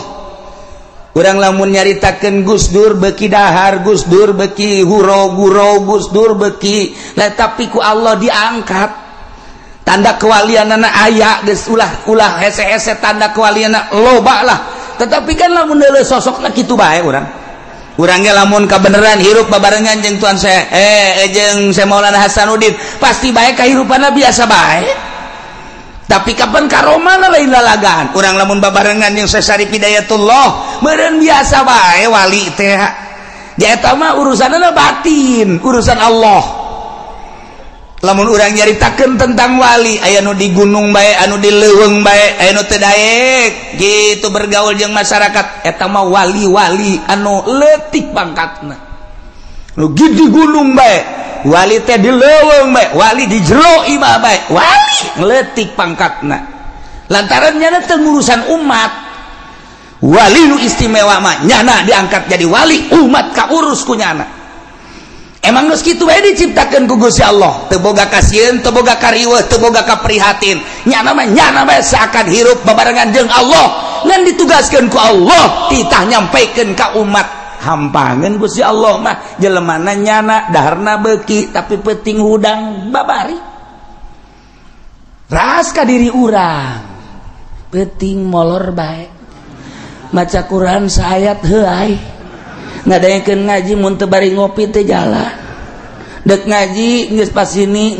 Urang lamun nyaritakeun Gus Dur beuki dahar, Gus Dur beuki huro-guro, Gus Dur beuki lah, tapi ku Allah diangkat. Tanda kewalianana aya geus ulah hese-hese tanda kewalianana loba lah. Tetapi kan lamun deuleu sosokna kitu bae urang. Urangnya lamun kabeneran hirup babarengan jeung Tuan saya jeung Syekh Maulana Hasanuddin pasti bae kahirupanna biasa bae. Tapi kapan karomana lain lalagaan. Urang lamun babarengan jeung Syekh Syarif Hidayatullah meureun biasa bae wali teh. Ja eta mah urusanna batin, urusan Allah. Lamun urang nyaritakeun tentang wali aya nu di gunung bae, anu di leuweung bae, aya nu teu daek gitu bergaul jeung masyarakat, eta mah wali-wali anu leutik pangkatna. Nu di gunung bae, wali teh di leuweung bae, wali di jero imah bae, wali leutik pangkatna. Lantaran nyana teu ngurusan umat. Wali nu istimewa mah nyana diangkat jadi wali, umat kaurus ku nyana. Emang geus kitu bae diciptakeun ku Gusti Allah, teu boga kasieun, teu boga kariweuh, teu boga kaprihatin. Nyana mah nyana bae seakan hirup babarengan jeung Allah, ngan ditugaskeun ku Allah titah nyampaikeun ka umat. Hampangeun Gusti Allah mah jelemana nyana daharna beuki tapi peuting hudang babari. Ras ka diri urang. Peuting molor bae. Maca Quran saayat heuay. Ngadaengkeun ngaji mun teu bari ngopi teu jalan. Dek ngaji geus pas sini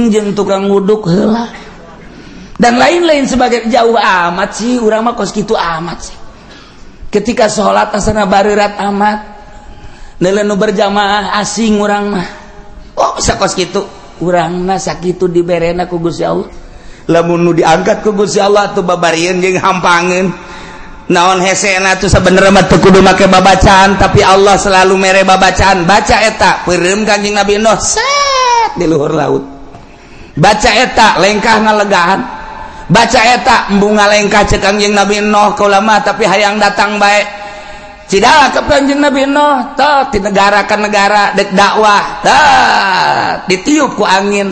jeung tukang nguduk heula. Dan lain-lain sebagai jauh amat sih urang mah kos kitu amat sih. Ketika salat asana bareurat amat. Neuleuh nu berjamaah asing urang mah. Oh bisa kos kitu. Urangna sakitu diberena ku Gusti Allah. Lamun nu diangkat ku Gusti Allah atuh babarieun jeung hampangeun. Naon hesena tuh sebenarnya mah teu kudu make babacaan, tapi Allah selalu mere babacaan. Baca eta peureum Kanjeng Nabi Nuh set di luhur laut. Baca eta lengkah ngalegahan. Baca eta embung ngalengkah cek Kanjeng Nabi Nuh kaula mah tapi hayang datang bae. Cidalah ke Kanjeng Nabi Nuh tah di negara ke negara dek dakwah tah ditiup ku angin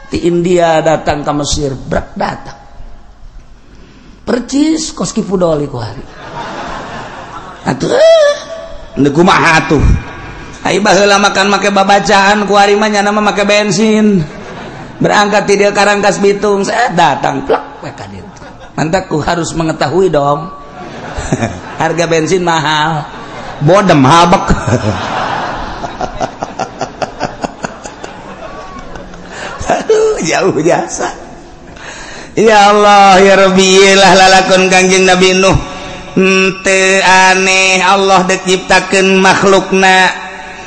di India datang ke Mesir brek datang percis kos ki pudoli ku hari atuh nu kumaha atuh ai baheula makan make babacaan ku hari mah nyana mah make bensin berangkat ti dieu Karangkas Bitung datang plek we ka ditu mantak ku harus mengetahui dong harga bensin mahal bodem habek. Aduh, jauh jasa ya Allah ya Rabbi lah lalakon Kangjeng Nabi Nuh teu aneh Allah dek nyiptakeun makhlukna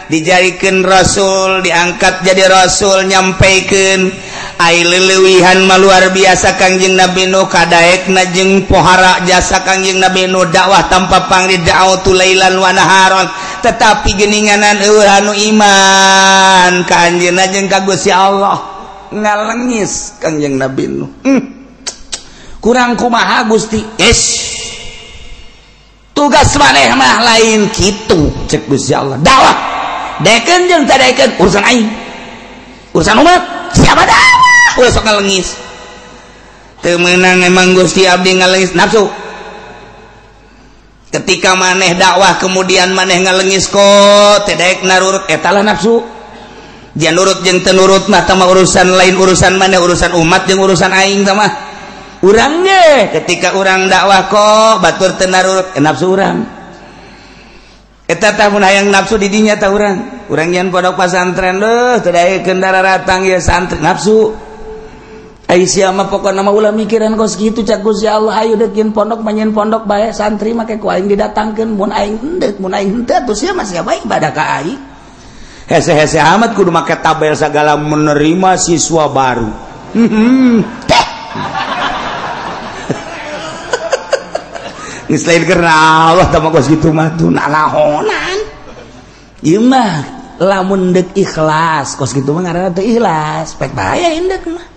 dijadikeun rasul diangkat jadi rasul nyampaikeun ai leuwihan mah luar biasa Kangjeng Nabi Nuh kadaekna jeung pohara jasa Kangjeng Nabi Nuh dakwah tanpa pangri da'watu lailan wa naharon tetapi geuninganan eueuh anu iman ka anjeunna jeung ka Gusti Allah ngalengis Kangjeng Nabi Nuh. Kurang kumaha Gusti yes tugas maneh mah lain kitu cek Gusti Allah dakwah daekeun jeung teu daekeun urusan aing urusan umat siapa dakwah ulah sok ngalengis teu meunang emang Gusti abdi ngalengis nafsu ketika maneh dakwah kemudian maneh ngalengis kok teu daek narurut eta lah nafsu jeung nurut jeung teu nurut mah tah urusan lain urusan maneh urusan umat jeung urusan aing tah mah urang ge ketika urang dakwah kok batur teu narurut nafsu urang eta tah mun hayang nafsu di dinya tah urang urang nyeun pondok pasantren leuh teu daekeun daratang ieu santri nafsu ai sia mah pokona mah ulah mikiran kos kitu cak Gusti Allah ayo deuk nyeun pondok mah nyeun pondok bae santri make ku aing didatangkeun mun aing henteu mun aing henteu atuh sia mah sia bae ibadah ka aing hese-hese amat kudu make tabel sagala menerima siswa baru teh geus lain karena Allah tah mah kos kitu mah tuh nanahonan ieu mah lamun deuk ikhlas kos kitu mah ngaranna teu ikhlas pek bahaya indeuk mah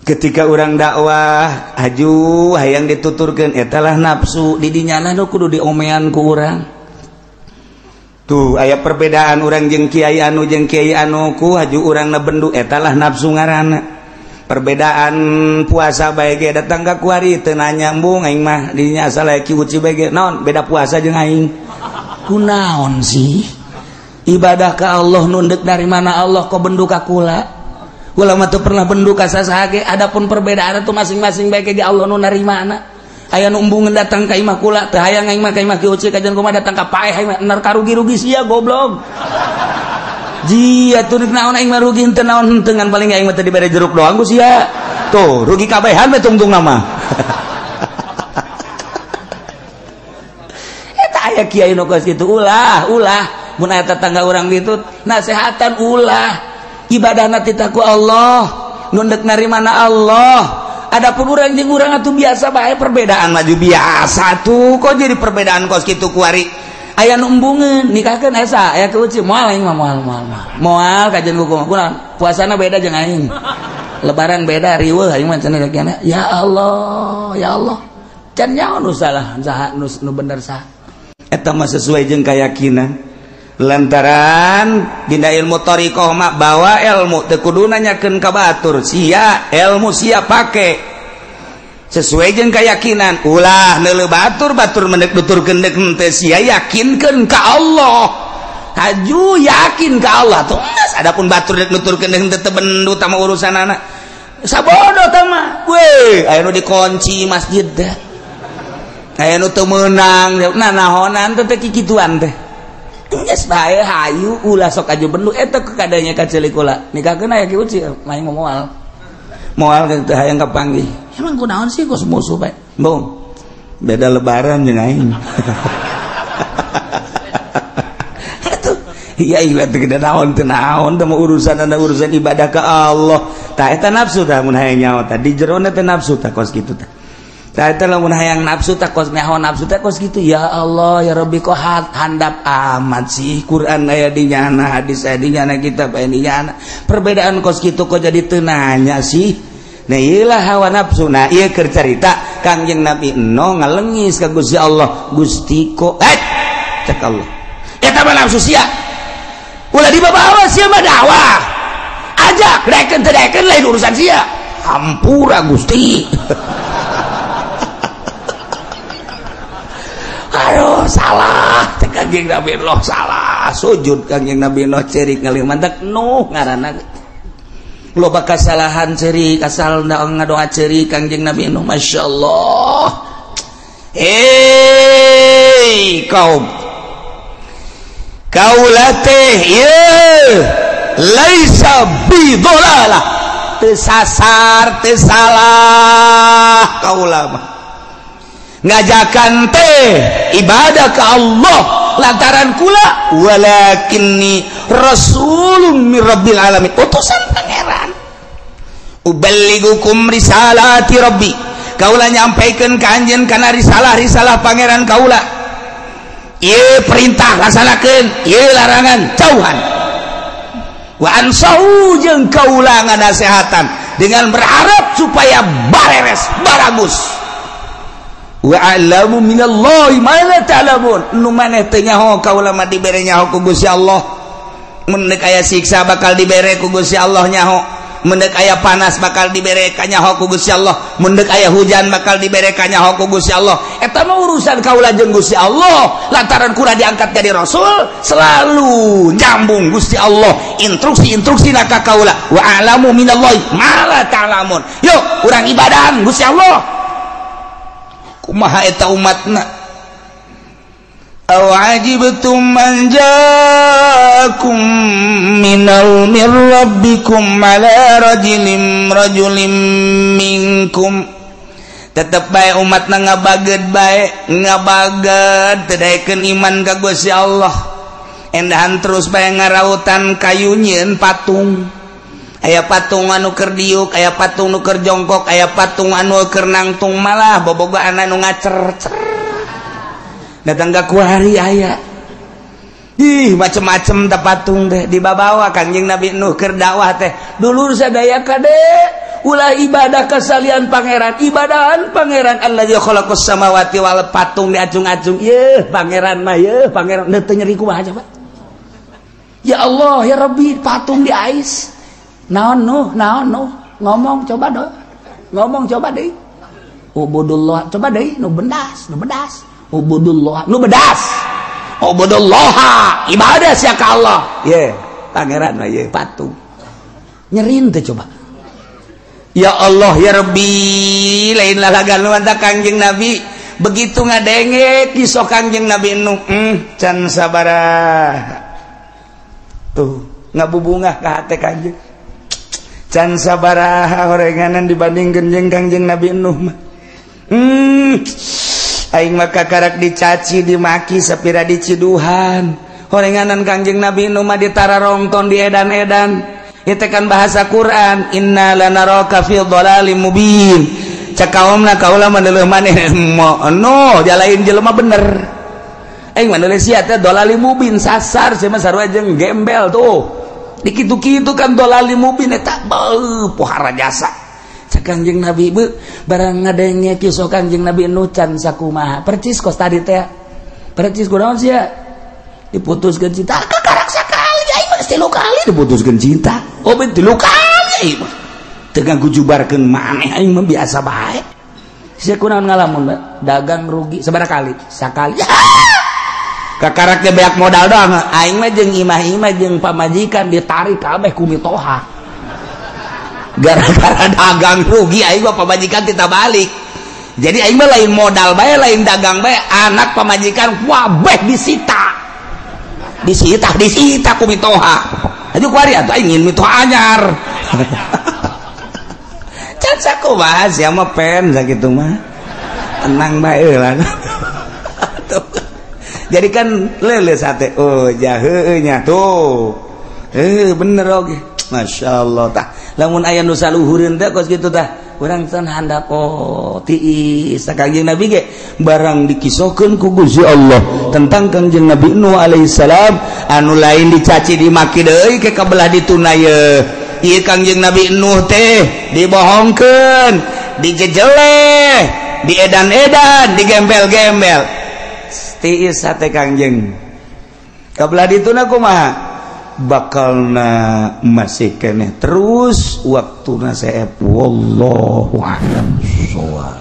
ketika urang dakwah aju hayang dituturkeun eta lah nafsu di dinya nu kudu diomean ku urang tuh aya perbedaan urang jeung kiai anu jeung kiai anu ku haju urangna bendu eta lah nafsu ngaranna perbedaan puasa bae ge datang ka kuari teu nanya embung aing mah dinya asal aya ki uci bae ge naon beda puasa jeung aing kunaon sih ibadah ka Allah nu deuk dari mana Allah kok bendu ka kula kula mah teu pernah bendu ka sasaha ge adapun perbedaan itu masing-masing bae ge Allah nu narimana aya nu embungeun datang ka imah kula teu hayang aing mah ka imah ki uci kajian kumaha datang ka paeh aing mah nar karugi-rugi sia goblok jia tuh naon aing mah rugi henteu naon henteu ngan paling aing mah teu dibere jeruk doang ku sia tuh rugi kabehan we tungtung nama eta aya kiai nu kos kitu ulah ulah mun aya tetangga urang kitu nasehatan ulah ibadahna titah ku Allah nu deuk narimana Allah adapun urang jeung urang atuh biasa bae perbedaan maju biasa tuh kok jadi perbedaan kos kitu kuari aya nu embungeun nikahkeun esa aya keuci moal aing mah moal moal moal kajian ku kumaha puasana beda jeung aing lebaran beda riweuh aing mah cenah ya Allah ya Allah can nyaho nu salah saha nu bener saha eta mah sesuai jeung keyakinan lantaran dina ilmu thariqah mah bawa ilmu teu kudu nanyakeun ka batur sia ilmu sia pake sesuai jeung keyakinan ulah neuleuh batur batur mendek nuturkeun deuk henteu sia yakinkeun ka Allah haju yakin ka Allah tuh geus adapun batur deuk nuturkeun deuk henteu teu bendu tah mah urusanana sabodo tah mah we aya nu dikunci masjid teh aya nu teu meunang nanahonan teh teh kikituan teh geus bae hayu ulah sok aju bendu eta kadanya ka ceulik kula nikahkeun aya ki uci main moal moal teu hayang kapanggih emang kunaon sih kos musuh bae embung beda lebaran jeung aing atuh iya ieu teh gede naon teu naon teh urusan anda urusan ibadah ka Allah tah eta nafsu tah mun hayang nyaho tah di jerona teh nafsu tah kos kitu tah tah eta lamun hayang nafsu tah kos nyaho nafsu teh kos kitu ya Allah ya Rabbi kok handap amat sih Quran aya di nyana hadis aya di nyana kitab aya di nyana perbedaan kos kitu kok jadi teu nanya sih Nah ieu lah hawa nafsu. Nah ieu keur carita Kangjeng Nabi Nuh ngalengis ka Gusti Allah, Gusti ko cek Allah. Eta mah nafsu sia. Ulah dibawa sia mah dakwah. Ajak daekeun teu daekeun lain urusan sia. Hampura Gusti. Aduh salah cek Kangjeng Nabi Nuh salah. Sujud Kangjeng Nabi Nuh cerik ngalih mantak Nuh ngaranna. Loba kasalahan cerik asal ngadoa cerik Kangjeng Nabi Nuh masyaallah. Hei kaum kaula teh ieu laisa bidolalah teu sasar teu salah kaula mah ngajakan teh ibadah ke Allah lantaran kula walakinni rasulun mir rabbil alamin utusan pangeran uballigukum risalati rabbi kaula nyampaikeun ka anjeun kana risalah-risalah pangeran kaula ieu perintah laksanakeun ieu larangan jauhan wa ansau jeung kaula nganasehatan dengan berharap supaya bareres baragus wa a'lamu minallahi ma la ta'lamun nu maneh teu nyaho kaula mah dibere nyaho ku Gusti Allah mun deuk aya siksa bakal dibere ku Gusti Allah nyaho mun deuk aya panas bakal dibere ka nyaho ku Gusti Allah mun deuk aya hujan bakal dibere ka nyaho ku Gusti Allah eta mah urusan kaula jeung Gusti Allah lantaran kula diangkat jadi rasul selalu nyambung Gusti Allah instruksi-instruksi ka kaula wa a'lamu minallahi ma la ta'lamun yuk urang ibadahan Gusti Allah kumaha eta umatna aw ajibtum man jaakum minal mir rabbikum ala rajulin minkum tetep bae umatna ngabaged bae ngabaged teu daekeun iman ka Gusti Allah endahan terus bae ngarautan kayu nyieun patung aya patung anu keur diuk aya patung nu keur jongkok aya patung anu keur nangtung malah bobogohan anu ngacer-cer datang ka kuari aya ih macem-macem teh patung teh dibabawa Kangjeng Nabi Nuh keur dakwah teh dulur sadaya kade ulah ibadah kasalian pangeran ibadahan pangeran allazi khalaqas samawati wal patung diacung-acung yeuh pangeran mah yeuh pangeran teu nyeri kumaha coba ya Allah ya Rabbi patung diais naon Nuh naon Nuh ngomong coba deh ngomong coba deh ubudullah coba deh nu bedas ubudullah nu bedas ubudullah ibadah sia ka Allah ye pangeran mah ye patung nyerin teh coba ya Allah ya Rabbi lain lalagan lu mantap Kangjeng Nabi begitu ngadenge kisah Kangjeng Nabi Nuh can sabaraha tuh ngabubungah ka hate Kangjeng can sabaraha horenganan dibandingkeun jeung Kangjeng Nabi Nuh mah aing mah kakarak dicaci dimaki sapira diciduhan horenganan Kangjeng Nabi Nuh mah ditararongton di edan-edan ieu teh kan bahasa Quran inna lanaraka fi dhalalim mubin cek kaomna kaula mah deuleuh maneh no jalain jelema bener aing mah deuleuh sia teh dhalalim mubin sasar sia mah sarua jeung gembel tuh dikitu-kitu kan dolali mubin eta beuh pohara jasa cek Kangjeng Nabi beuh barang ngadenge kisah Kangjeng Nabi Nuh can sakumaha percis kos tadi teh percis kunaon sia diputuskeun cinta kakarak sakali aing mah geus 3 kali diputuskeun cinta oh ben 3 kali aing mah teu ngagujubarkeun maneh aing mah biasa bae sia kunaon ngalamun dagang rugi sabaraha kali sakali kakaraknya beak modal doang aing mah jeung imah-imah jeung pamajikan ditarik kabeh ku mitoha gara-gara dagang rugi aing mah pamajikan tita balik jadi aing mah lain modal bae lain dagang bae anak pamajikan wabeh disita disita ku mitoha aju kuari atuh aing ingin mitoha anyar can sakumaha sia mah pen sakitu mah tenang bae lah. Jadi kan lele sate oh jaheunya tuh bener oge masyaallah tah lamun aya nu saluhureun teh kos kitu tah urang teh handap oh tiis Kangjeng Nabi ge barang dikisohkeun ku Gusti Allah tentang Kangjeng Nabi Nuh alaihi salam anu lain dicaci dimaki deui ke kabelah dituna ye Ieu Kangjeng Nabi Nuh teh dibohongkeun, dijejeleh, diedan-edan, digembel-gembel. Tiis hate Kangjeng. Kabelah dituna kumaha? Bakalna masih keneh terus waktuna seep, wallahu a'lam bissawab.